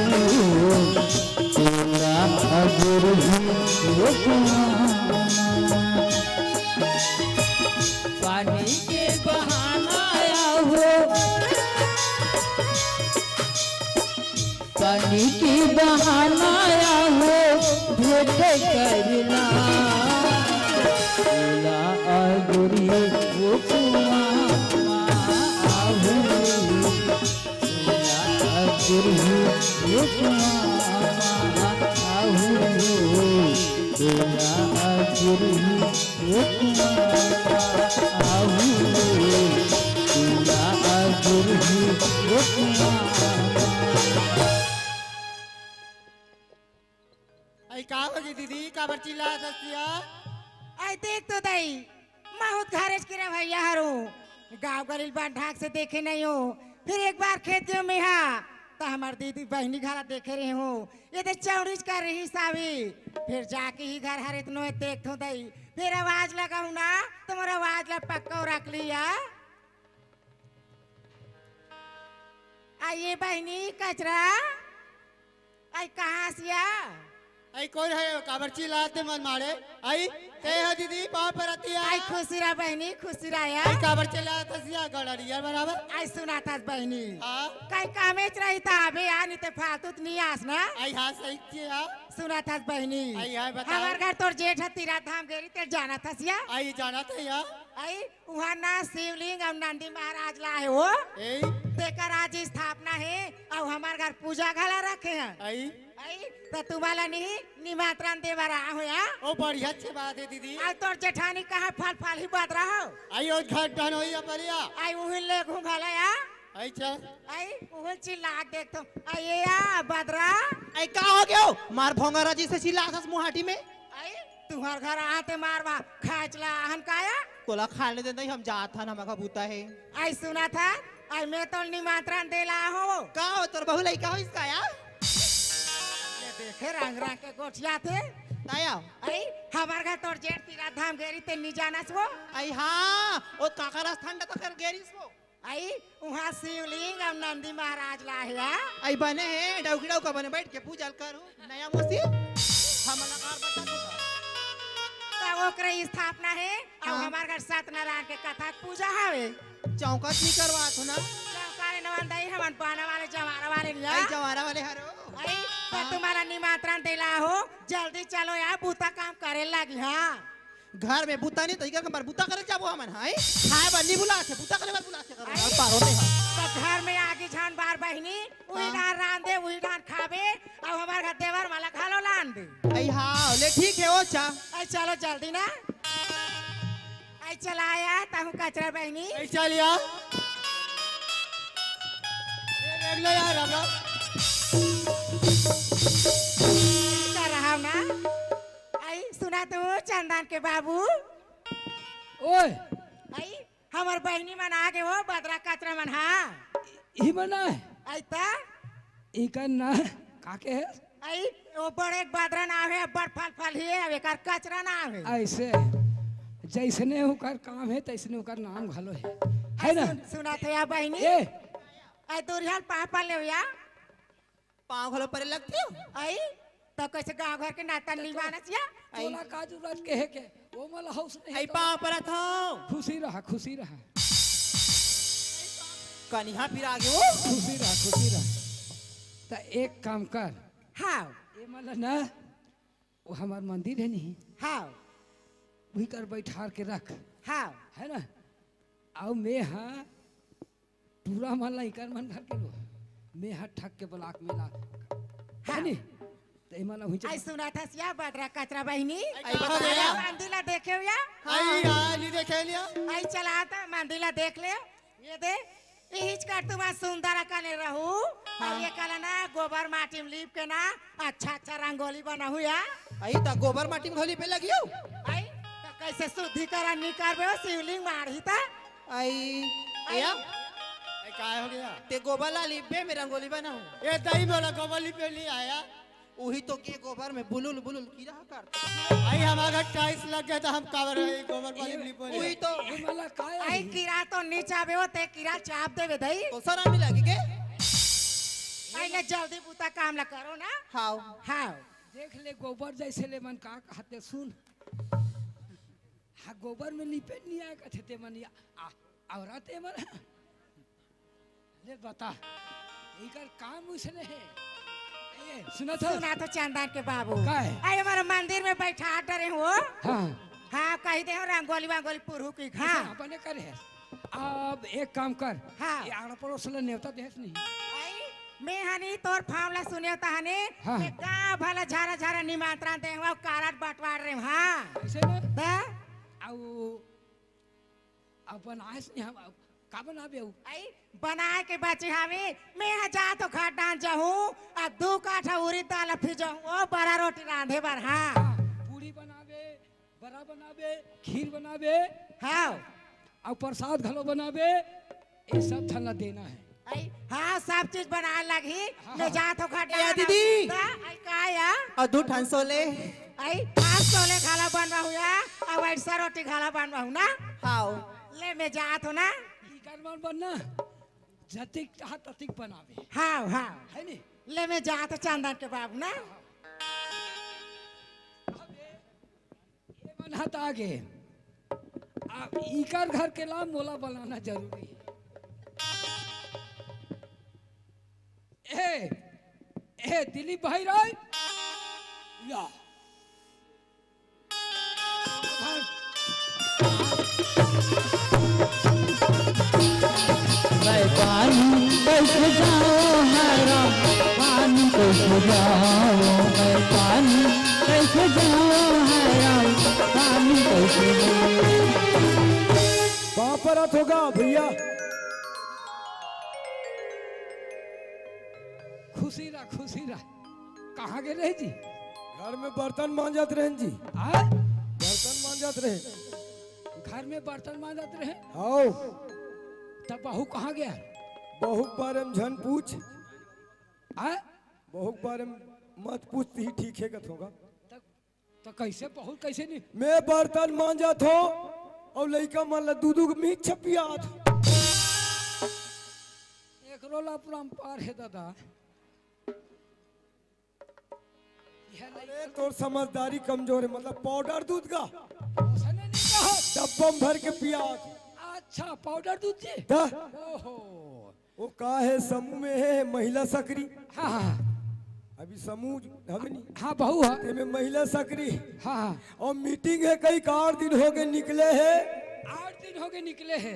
तोला अगुरी हुकुमा। पानी के बहाना आया हो, पानी के बहाना आया हो, भेंट करला। तोला अगुरी हुकुमा आहू, तोला अगुरी हुकुमा आहू, तोला अगुरी हुकुमा आहू, तोला अगुरी हुकुमा। अई का होगे दीदी, काबर चिल्लात हस तिया? अई देख तो दई, महूँ त घरेच के रहवइया हरँव, गाँव गली ल बड़ ढाक से देखे नइ हों, फिर एक बार खेत गेंव मेहा, त हमर दीदी बहिनी घला देखे रेहेंव, ये दे चौड़ीच कर रहिस हावे, फिर जाके ही घर हरे त नोहे देखथों दई, फिर आवाज लगाहूँ ना, त मोर आवाज ला पक्का रख लिया। अई ए बहिनी कचरा, अई कहाँ हस या? अई कोन हे, काबर चिल्लात हे मन मारे? अई, ते ह दीदी, पाँव परत या। अई खुशी रह बहिनी, खुशी रह या। अई काबर चिल्लात हस या, गड़रिया बराबर? अई सुनत हस बहिनी। हाँ? कई कामेच रही त आबे या, नइ ते फालतू त नइ आस ना। अई हाँ, सही किहे हा। सुनत हस बहिनी। अई हाँ, बताओ। हमर घर तोर जेठ ह तीरथ धाम गे रहिस, ते जानत हस या? अई जानत हे या। अई उहाँ ना शिवलिंग अउ नंदी महाराज ला हे वो। ए? तेकर आज स्थापना हे अउ हमर घर पूजा घला रखे हन। अई? अई, त तुम्हला नहीं निमंत्रण दे बर आए हों या। ओ, बढ़िया अच्छी बात हे दीदी। अई तोर जेठानी कहाँ फल फल ही बदरा हो। अई ओ घर डहन होई अपरिया। अई उही ले घूम भला या। अई चल। अई उही चिल्ला के देख तो। अई ए या बदरा। अई का होगे ओ? मार भोंगरा जइसे चिल्लात हस मुहाटी में। अई तुँहर घर आते मारवा खाच ला हन का या? तोला खाने दे नहीं, हम जात हन, हमका बूता हे। अई सुनत हस, अई मैं तोला निमंत्रण दे ला हों। का हो, तोर बहू लइका होइस का या? ले देखे रंग रंग के गोठियाथे। ताया। अई हमर घर तोर जेठ तीरथ धाम गे रहिस ते नइ जानस वो। अई हाँ, ओ काकर अस ठंडा तकर गे रहिस वो। अई उहाँ शिवलिंग अउ नंदी महाराज ला हे या। अई बने हे, डौकी डौका बने बइठ के पूजा ल करू। नया मोसी, हमन ला कार बता दो। त ओकरे स्थापना हे, अउ हाँ। हमर घर सत्यनारायण के कथा के पूजा हवे। चौका नइ करवात हो ना? चौका रे नवन दई, हमन बाना वाले, जवारा वाले नइ अई आय। जवारा वाले हरो। अई, त हाँ। तुम्हला निमंत्रण दे ला हों, जल्दी चलो या, बूता काम करे लागी, हाँ। घर में बूता नहीं तो इकर हमर बूता करे जाबो हमन, हाँ? खाए बर नहीं बुलाथे, बूता करे बर बुलाथे करो, अई, पारो नहीं है। त घर में आगी झान बार बहिनी, उही हाँ। डान रांधे, उही डान खाबे, अउ हमर घर देवर मन ला घलो लान दे। अई हाँ, ले ठीक हे, ओ चा। अई चलो जल्दी ना। अई चला या, तहूँ कचरा बहिनी। अई चल या। ए, देख लो यार, अब कर रहा हूँ ना। अई सुना तो चंदन के बाबू। ओए। अई हमर बहिनी मन आगे हो, बदरा कचरा मन, हाँ। ई मन आय? अई त? इकर ना, का के हे? अई, ओ बड़े बदरा नाव हे, बड़ फल फल ही हे, अब एकर कचरा नाव हे। अइसे, जइसने ओकर काम हे, तइसने ओकर नाम घलो हे। है ना? सुन, सुनत हे या बहिनी? ए! अई दूरिहा ल पाँव परे लेव या। पाँव घलो परे लगथे? अई? त कइसे गांव घर के नाता निभाना चाहिए? तोला का जरूरत के हे के? वो मला हाउस नहीं आई तो। पाँव परत हव। खुशी रहा, खुशी रहा। कनिहा फिर आगे वो। खुशी रहा, खुशी रहा। त एक काम कर। हाँ। ये मला ना, वो हमार मंदिर है नहीं? हाँ। वही कर बैठार के रख। हाँ। है ना? अउ मैं हा टूरा मन ला इकर मन घर के लो। मैं हा ठग के ब्लॉक में ला। हाँ। है नी? त एमन ला हुई आई सुना था सिया बदरा कचरा बहिनी। आई बता आई या। मंदिर ला देखे हो या? आई या, नी देखे लिया। आई चला था मंदिर ला देख ले। ये दे, इहिच कर तुम सुंदर कने रहू। हाँ। और ये कला ना गोबर माटी में लीप के ना अच्छा अच्छा रंगोली बनाहू या। आई त गोबर माटी में घोली पे लगियो। आई त कइसे शुद्धिकरण नहीं करबे हो शिवलिंग मारही त। आई आई। या। आई, काय हो गया? ते गोबर ला लिपबे में रंगोली बनाहू। ए दही बोला गोबर लिपे नहीं आया। उही तो के गोबर में बुलुल बुलुल कीरा करता। आई हमारा टाइल्स लग गया त हम काबर है गोबर वाली ये, लिपो उही ले। तो। ये मला काय आई आई? कीरा तो नी चाबे हो ते कीरा चाप देबे दई। तो सर आमी लगे के? आई ले जल्दी बूता काम ला करो ना। हाव। हाव। देख ले गोबर जैसे ले मन का कहते सुन। हाँ गोबर में लिपे नहीं आया कहते ते मन या, आ, औरत है मन। ले बता, इकर काम उसने है। ए, सुना था? सुना तो चंदन के बाबू। का है? अरे हमारे मंदिर में बैठा डरे हो। हाँ। हाँ, कही दे हो रंगोली वंगोली पुरहू की। हाँ। हाँ, अपने करे है। अब एक काम कर। हाँ। ये आड़ा पड़ोस ले नेवता देस नहीं। आई, मैं हनी तोर फावला सुने ता हने। हाँ। मैं गाँव भला झारा झारा निमंत्रण दे हूँ, कारड बंटवार रहे हूँ। हाँ। ऐसे ना? ता? आऊ अब बनाएस नहीं हम, अब का बनाबे ऊ? आई, बनाए के बाची हमी, मैं ह जात हो घाट डांस जाहूँ, आ दू काठा उरी दाल फिर जाहूँ, ओ बड़ा रोटी रांधे बर, हाँ। हाँ, पूरी बनाबे, बड़ा बनाबे, खीर बनाबे, हाँ। अउ प्रसाद घलो बनाबे, ये सब थन ला देना है। आई, हाँ, सब चीज बनाए लगही, हाँ, मैं हाँ। जात हो घाट ए, डांस दीदी। जाहूँ, ता, आई का या? अउ दू ठन सोले। आई, आज सोले घाला बनवा हुआ, अउ ऐसा रोटी घाला बनवा हूँ ना। हाव। ले मैं जात हो ना। इकर मन बनना, जतिक चाह ततिक बनावे। हाव, हाव। है नी? ले मैं जात हो चंदन के बाबू ना। अब ये, ये मन हत आगे। अब इकर घर के ला मोला बनाना जरूरी है। ए, ए, दिलीप भाई राय, या। मैं पानी कैसे जाऊं है राम, पानी कैसे जाऊं, मैं पानी कैसे जाऊं है राम, पानी कैसे जाऊं। बापरत होगा भैया। खुशी रह, खुशी रह। कहाँ गे रहे जी? घर में बर्तन मांजत रहेन जी। आ? बर्तन मांजत रहे। घर में बर्तन मांजत रहे? हाव। तब बहू कहाँ गया? बहू के बारे में झन पूछ। आ? बहू के बारे में मत पूछ, ही ठीक है कथोगा। तब तो कैसे बहू कैसे नहीं? मैं बर्तन मांजत हो अउ लइका मन ला दू दू मिक्स पियात हो। एकरो ला अपरंपार है दादा। यह अरे लइका तोर समझदारी कमजोर है, मतलब पाउडर दूध का ओसने नहीं कहो। डब्बा में भर के पियात। अच्छा पाउडर दूध जी। दा। ओहो। वो का है, समूह में है महिला सकरी। हाँ, हाँ, हाँ। अभी समूह हमें नहीं। हाँ, बहू है। ते में महिला सकरी। हाँ, हाँ। अउ मीटिंग है, कई आठ दिन हो गए निकले है। आठ दिन हो गए निकले है।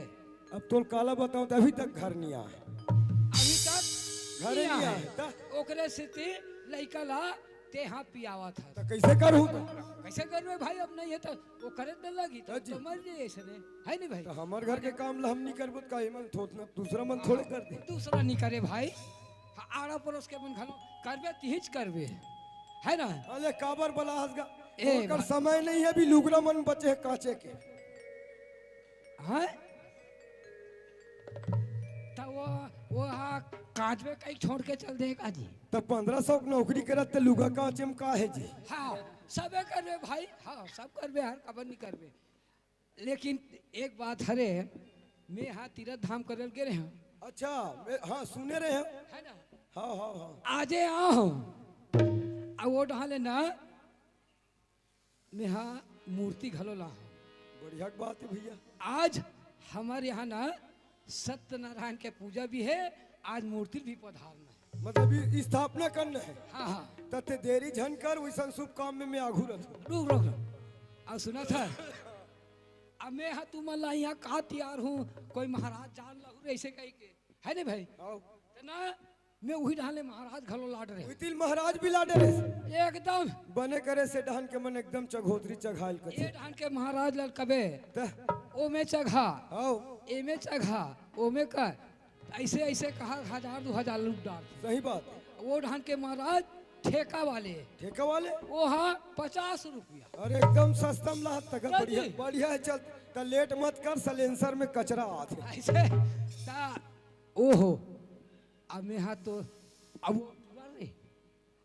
अब तोल काला बताऊं तो अभी तक घर नहीं आए। अभी तक घर नहीं नहीं आए। आए, ता? ओकरे सेती लइका ला ते हाँ पियावत हस। तो कैसे करूँ तो? कैसे करबे भाई, अब नहीं है तो वो करे न लगी तो, हाँ जी। तो मर जाए ऐसे ने, है नहीं भाई? तो हमार घर के काम ला हम नहीं करबो तो का एमन थोतना दूसरा मन थोड़े कर दे। दूसरा नहीं करे भाई। हाँ, आड़ा पड़ोस के मन घलो करबे, तिहिच करबे, है ना? अरे काबर बला हंस गा? ए ओकर भाई। समय नहीं है, अभी लुगरा मन बचे है काचे के। हाँ? त वो, वो हा कांच में कहीं छोड़ के चल देगा जी। त पन्द्रह सौ के नौकरी करत त लुगा कांचे में का है जी? हाँ, सबे करबे भाई, हाँ, सब करबे, हर काबर नहीं करबे। लेकिन एक बात हरे, मैं हाँ तीरथ धाम करल गे रहे हूँ। अच्छा, मैं, हाँ, सुने रहे हैं। है ना? हाँ, हाँ, हाँ। आजे आहो। अउ वो डहान ले ना, मेहा मूर्ति घलो ला हंव। बढ़िया के बात हे भइया। आज हमर यहाँ ना सत्यनारायण के पूजा भी हे, आज मूर्ति भी पधारना हे। मतलब ये स्थापना करना हे। हाँ, हाँ। त तें देरी झन कर, वइसन शुभ काम में मैं आघू रथंव। रुक, रुक, रुक। अउ सुनथस, अब मेहा तुमन ला यहाँ का तियार हंव, कोई महाराज जान लहू रे अइसे कहिके, हे नहीं भाई? हव। त ना, मैं उही डहान ले महाराज घलो लाड रहेंव। उही तिल महाराज भी लाडे रहिस। एकदम। बने करे से डहान के मन एकदम चघोतरी चघायल कथे। ए डहान के महाराज ला कबे, त? ओमे चघा, हव। एमे चघा, ओमे कर। अइसे, अइसे कहा हजार दू हजार लूट डार। सही बात। वो डहान के महाराज ठेका वाले। ठेका वाले? वो हा पचास रुपया। अरे एकदम सस्ता में लात तक। बढ़िया, बढ़िया हे, चल। त लेट मत कर, सलेंसर में कचरा आथे। अइसे, त, ओहो। अब मेहा तो, अब वो तोला रे,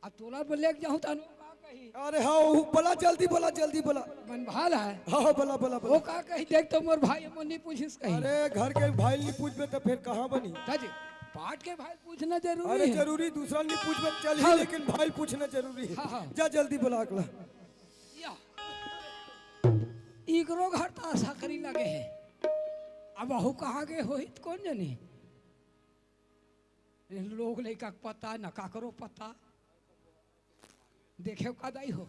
अब तोला बर लेके जाहूं त अनु का कही? अरे हाँ, वो बोला, जल्दी बोला, जल्दी बोला। मन भाल हे। हाँ, हाँ, बोला, बोला, वो बोला। का कही, देख तो मोर भाई मन नहीं पूछिस कही। अरे घर के भाई नहीं पूछबे त फेर कहाँ बनही? ताजी, पाट के भाई पूछना जरूरी अरे हे। जरूरी, दूसरा नहीं पूछबे त चलही, हाँ। लेकिन भाई पूछना जरूरी हे। हाँ, हाँ। जा जल्दी बोला अगला। या। इकरो घर त सकरी लगे हे। अब अहू कहाँ गे होही त कोन जनी? लोग लइका के पता, न काकरो पता। देखेव का दाई हो?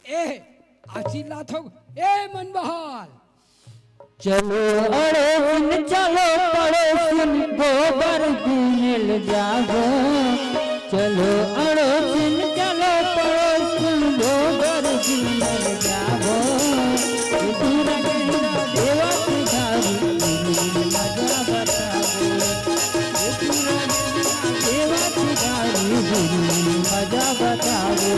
ए, आ चिल्लात हो, ए मन बहाल। चलो अड़ोसिन, चलो पड़ोसिन, गोबर गिनेल जाबो। चलो अड़ोसिन, चलो पड़ोसिन, गोबर गिनेल जाबो। ए पूरा गहिरा देवा के दारी, मजा बताबो। ए पूरा गहिरा देवा के दारी, मजा बताबो।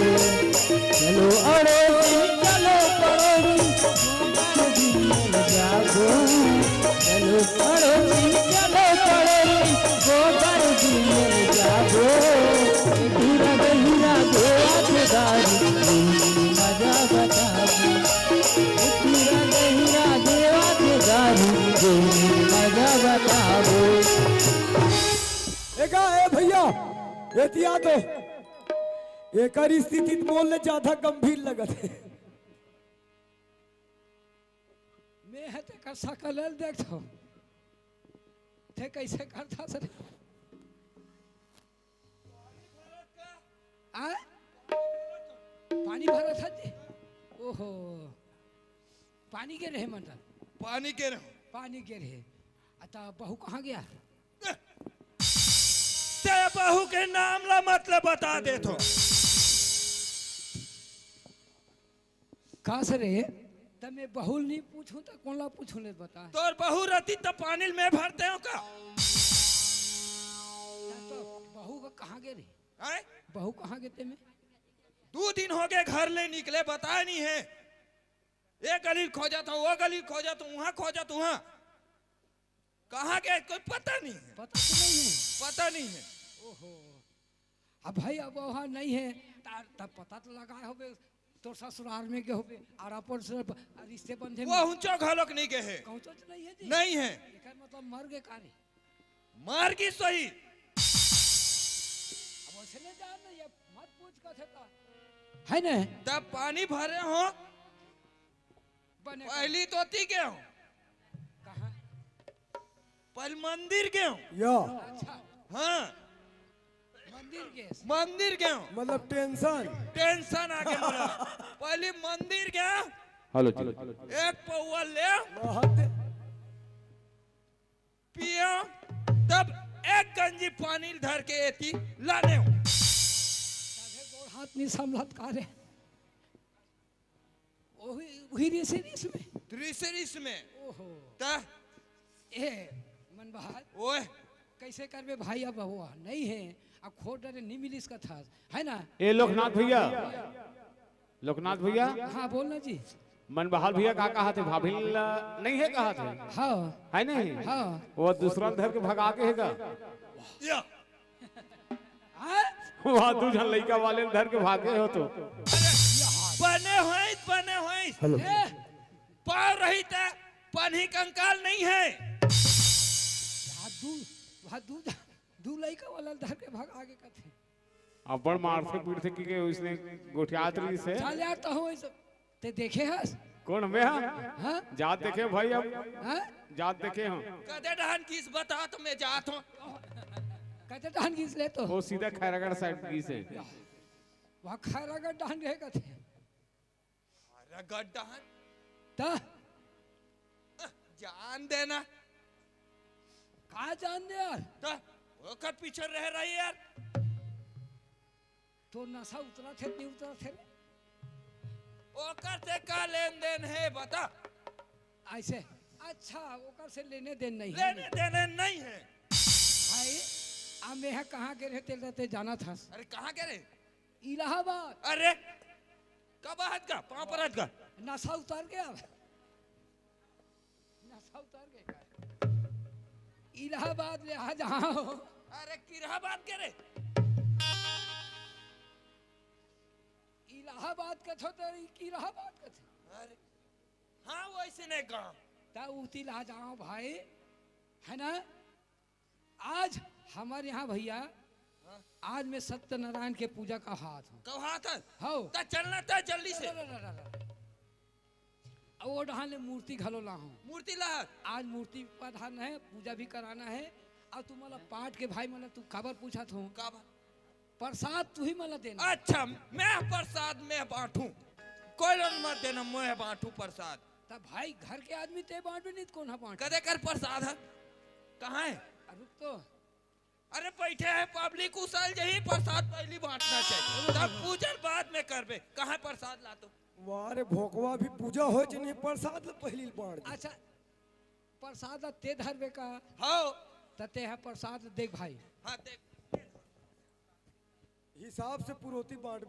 चलो अड़ोसिन, चलो पड़ोसिन, गोबर गिनेल जाबो। चलो पड़ोसिन, चलो पड़ोसिन, गोबर गिनेल जाबो। ए पूरा गहिरा देवा के दारी, मजा बताबो। ए पूरा गहिरा देवा के दारी, मजा बताबो। एका, ए भइया, एतिया तो एकर स्थिति त मोर ले जादा गंभीर लगत हे। मैं ह तेकर सकल ल देखथंव। तें कइसे करथस रे? आ? पानी भरत हस जी? ओहो। पानी गे रहे मतलब? पानी गे रहे। पानी गे रहे। अ त बहू कहाँ गे? तें बहू के नाम ला मत ले, बता देथंव। का से रे? त मैं बहू ल नहीं पूछहूं त कोन ला पूछहूं ले बता। तोर बहू रतिस त पानी ल मैं भर देतेंव का? त बहू का कहाँ गे रे? हैं? बहू कहाँ गे तेमे? दू दिन होगे घर ले निकले, बताय नहीं हे। ए गली ल खोजत हंव, ओ गली ल खोजत हंव, उहाँ खोजत हंव, उहाँ। कहाँ गे, कोई पता नहीं हे। पता तो नहीं हे। पता नहीं हे। ओहो। अब भाई, अब वहाँ नहीं हे, त, त पता तो लगाय होबे, तोर ससुरार में गे होबे, अउ अपन से रिश्ते बंधे में। वहूँचो घलोक नहीं गे हे। कहूँचो तो नहीं हे जी। नहीं हे। एकर मतलब मर गे का रे? मर गिस होही। अब वइसने जान नहीं, ये मत पूछ कथे त। हे न? तब पानी भरे हंव। बने पहिली तो ओती गेंव। कहाँ? पहिली मंदिर गेंव। या। अच्छा। हाँ। मंदिर गे। मंदिर गेंव। मतलब tension। Tension आगे मोला। पहिली मंदिर गेंव। हेलो जी। एक पौवा लेंव। महत। पियेंव, तब एक गंजी पानी ल धर के एती लानेंव। तभे गोड़ हाथ नहीं संभलत का रे? ओही, ओही रिस रिस में। रिस रिस में। ओहो। त? ए, मन बहाल। ओए। कइसे करबे भाई, अब हुआ नहीं हे, अब खोज डरे नहीं मिलिस कथस, हे ना? ए लोकनाथ भइया, लोकनाथ भइया। हाँ, बोल ना जी। मन बहाल भइया का कहत हे, भाभी ल नहीं हे कहत हे? हाँ। हे नहीं? हाँ। वो दूसरा ल धर के भगा के हे का? या। हाँ? वहाँ दू झन लइका वाले ल धर के भागे हो तो। बने होइस, बने होइस। हेलो। ए, पाँव रही त पनही कंकाल नहीं हे। वहाँ दू, वहाँ दू, दू लइका वाला ल धर के भगा के कथे। अब्बड़ मारथे पीटथे कि के उसने गोठियात रहिस हे। चल यार, तो हो ऐसे। ते देखे हस? कौन, मैं हा? हाँ? जात देखे भाई अब। हाँ? जात देखे हो। कदे डहन गिस बता तो मैं जात हूँ। कदे डहन गिस ले तो? वो सीधा खैरागढ़ side गिस हे। वहाँ खैरागढ़ डहन गए कथे। खैरागढ़ डहन? त? जान देना। का जान दे यार? त ओकर पीछे रह रही यार। तो नशा उतरा थे, नहीं उतरा थे? ओकर से का लेन देन है बता। ऐसे? अच्छा, ओकर से लेने देन नहीं है। लेने देने नहीं है। भाई, आ मैं कहाँ के रहे तेल रहते जाना था। अरे कहाँ के रहे? इलाहाबाद। अरे कब हाथ का, पाँव पर हाथ का? नशा उतार गया। नशा उतार गया का? इलाहाबाद ले आ जाओ। अरे किराबाद के रे? इलाहाबाद के थो तो ई किराबाद के थो। अरे हाँ, वैसे नहीं कहा। ता उती ला जाओ भाई, है ना? आज हमारे यहाँ भैया, हाँ। आज मैं सत्यनारायण के पूजा का हाथ हूँ। कब हाथ है? हो। ता चलना ता जल्दी से। रा, रा, रा, रा, रा। अब वो डहान ले मूर्ति घलो ला हूँ। मूर्ति ला। आज मूर्ति पधारना है, पूजा भी कराना है। और तुम्हारा पाठ के भाई मन तू काबर पूछा थो? काबर? प्रसाद तू ही मला देना। अच्छा, मैं प्रसाद मैं बांटू, कोई लोग मत देना, मैं बांटू प्रसाद। तब भाई घर के आदमी ते बांटू नहीं तो कौन हा बांटू? कदे कर प्रसाद है? कहाँ है? आ, रुक तो। अरे बैठे हैं पब्लिक उसल जही, प्रसाद पहली बांटना चाहिए, तब पूजन बाद में करबे। कहाँ प्रसाद ला तो? वाह रे भोकवा, भी पूजा हो च नहीं, प्रसाद ला पहली बांट दे। अच्छा, प्रसाद ला ते धरबे का? हाँ। त ते हा प्रसाद देख भाई। हाँ देख। हिसाब से पुरोती बांट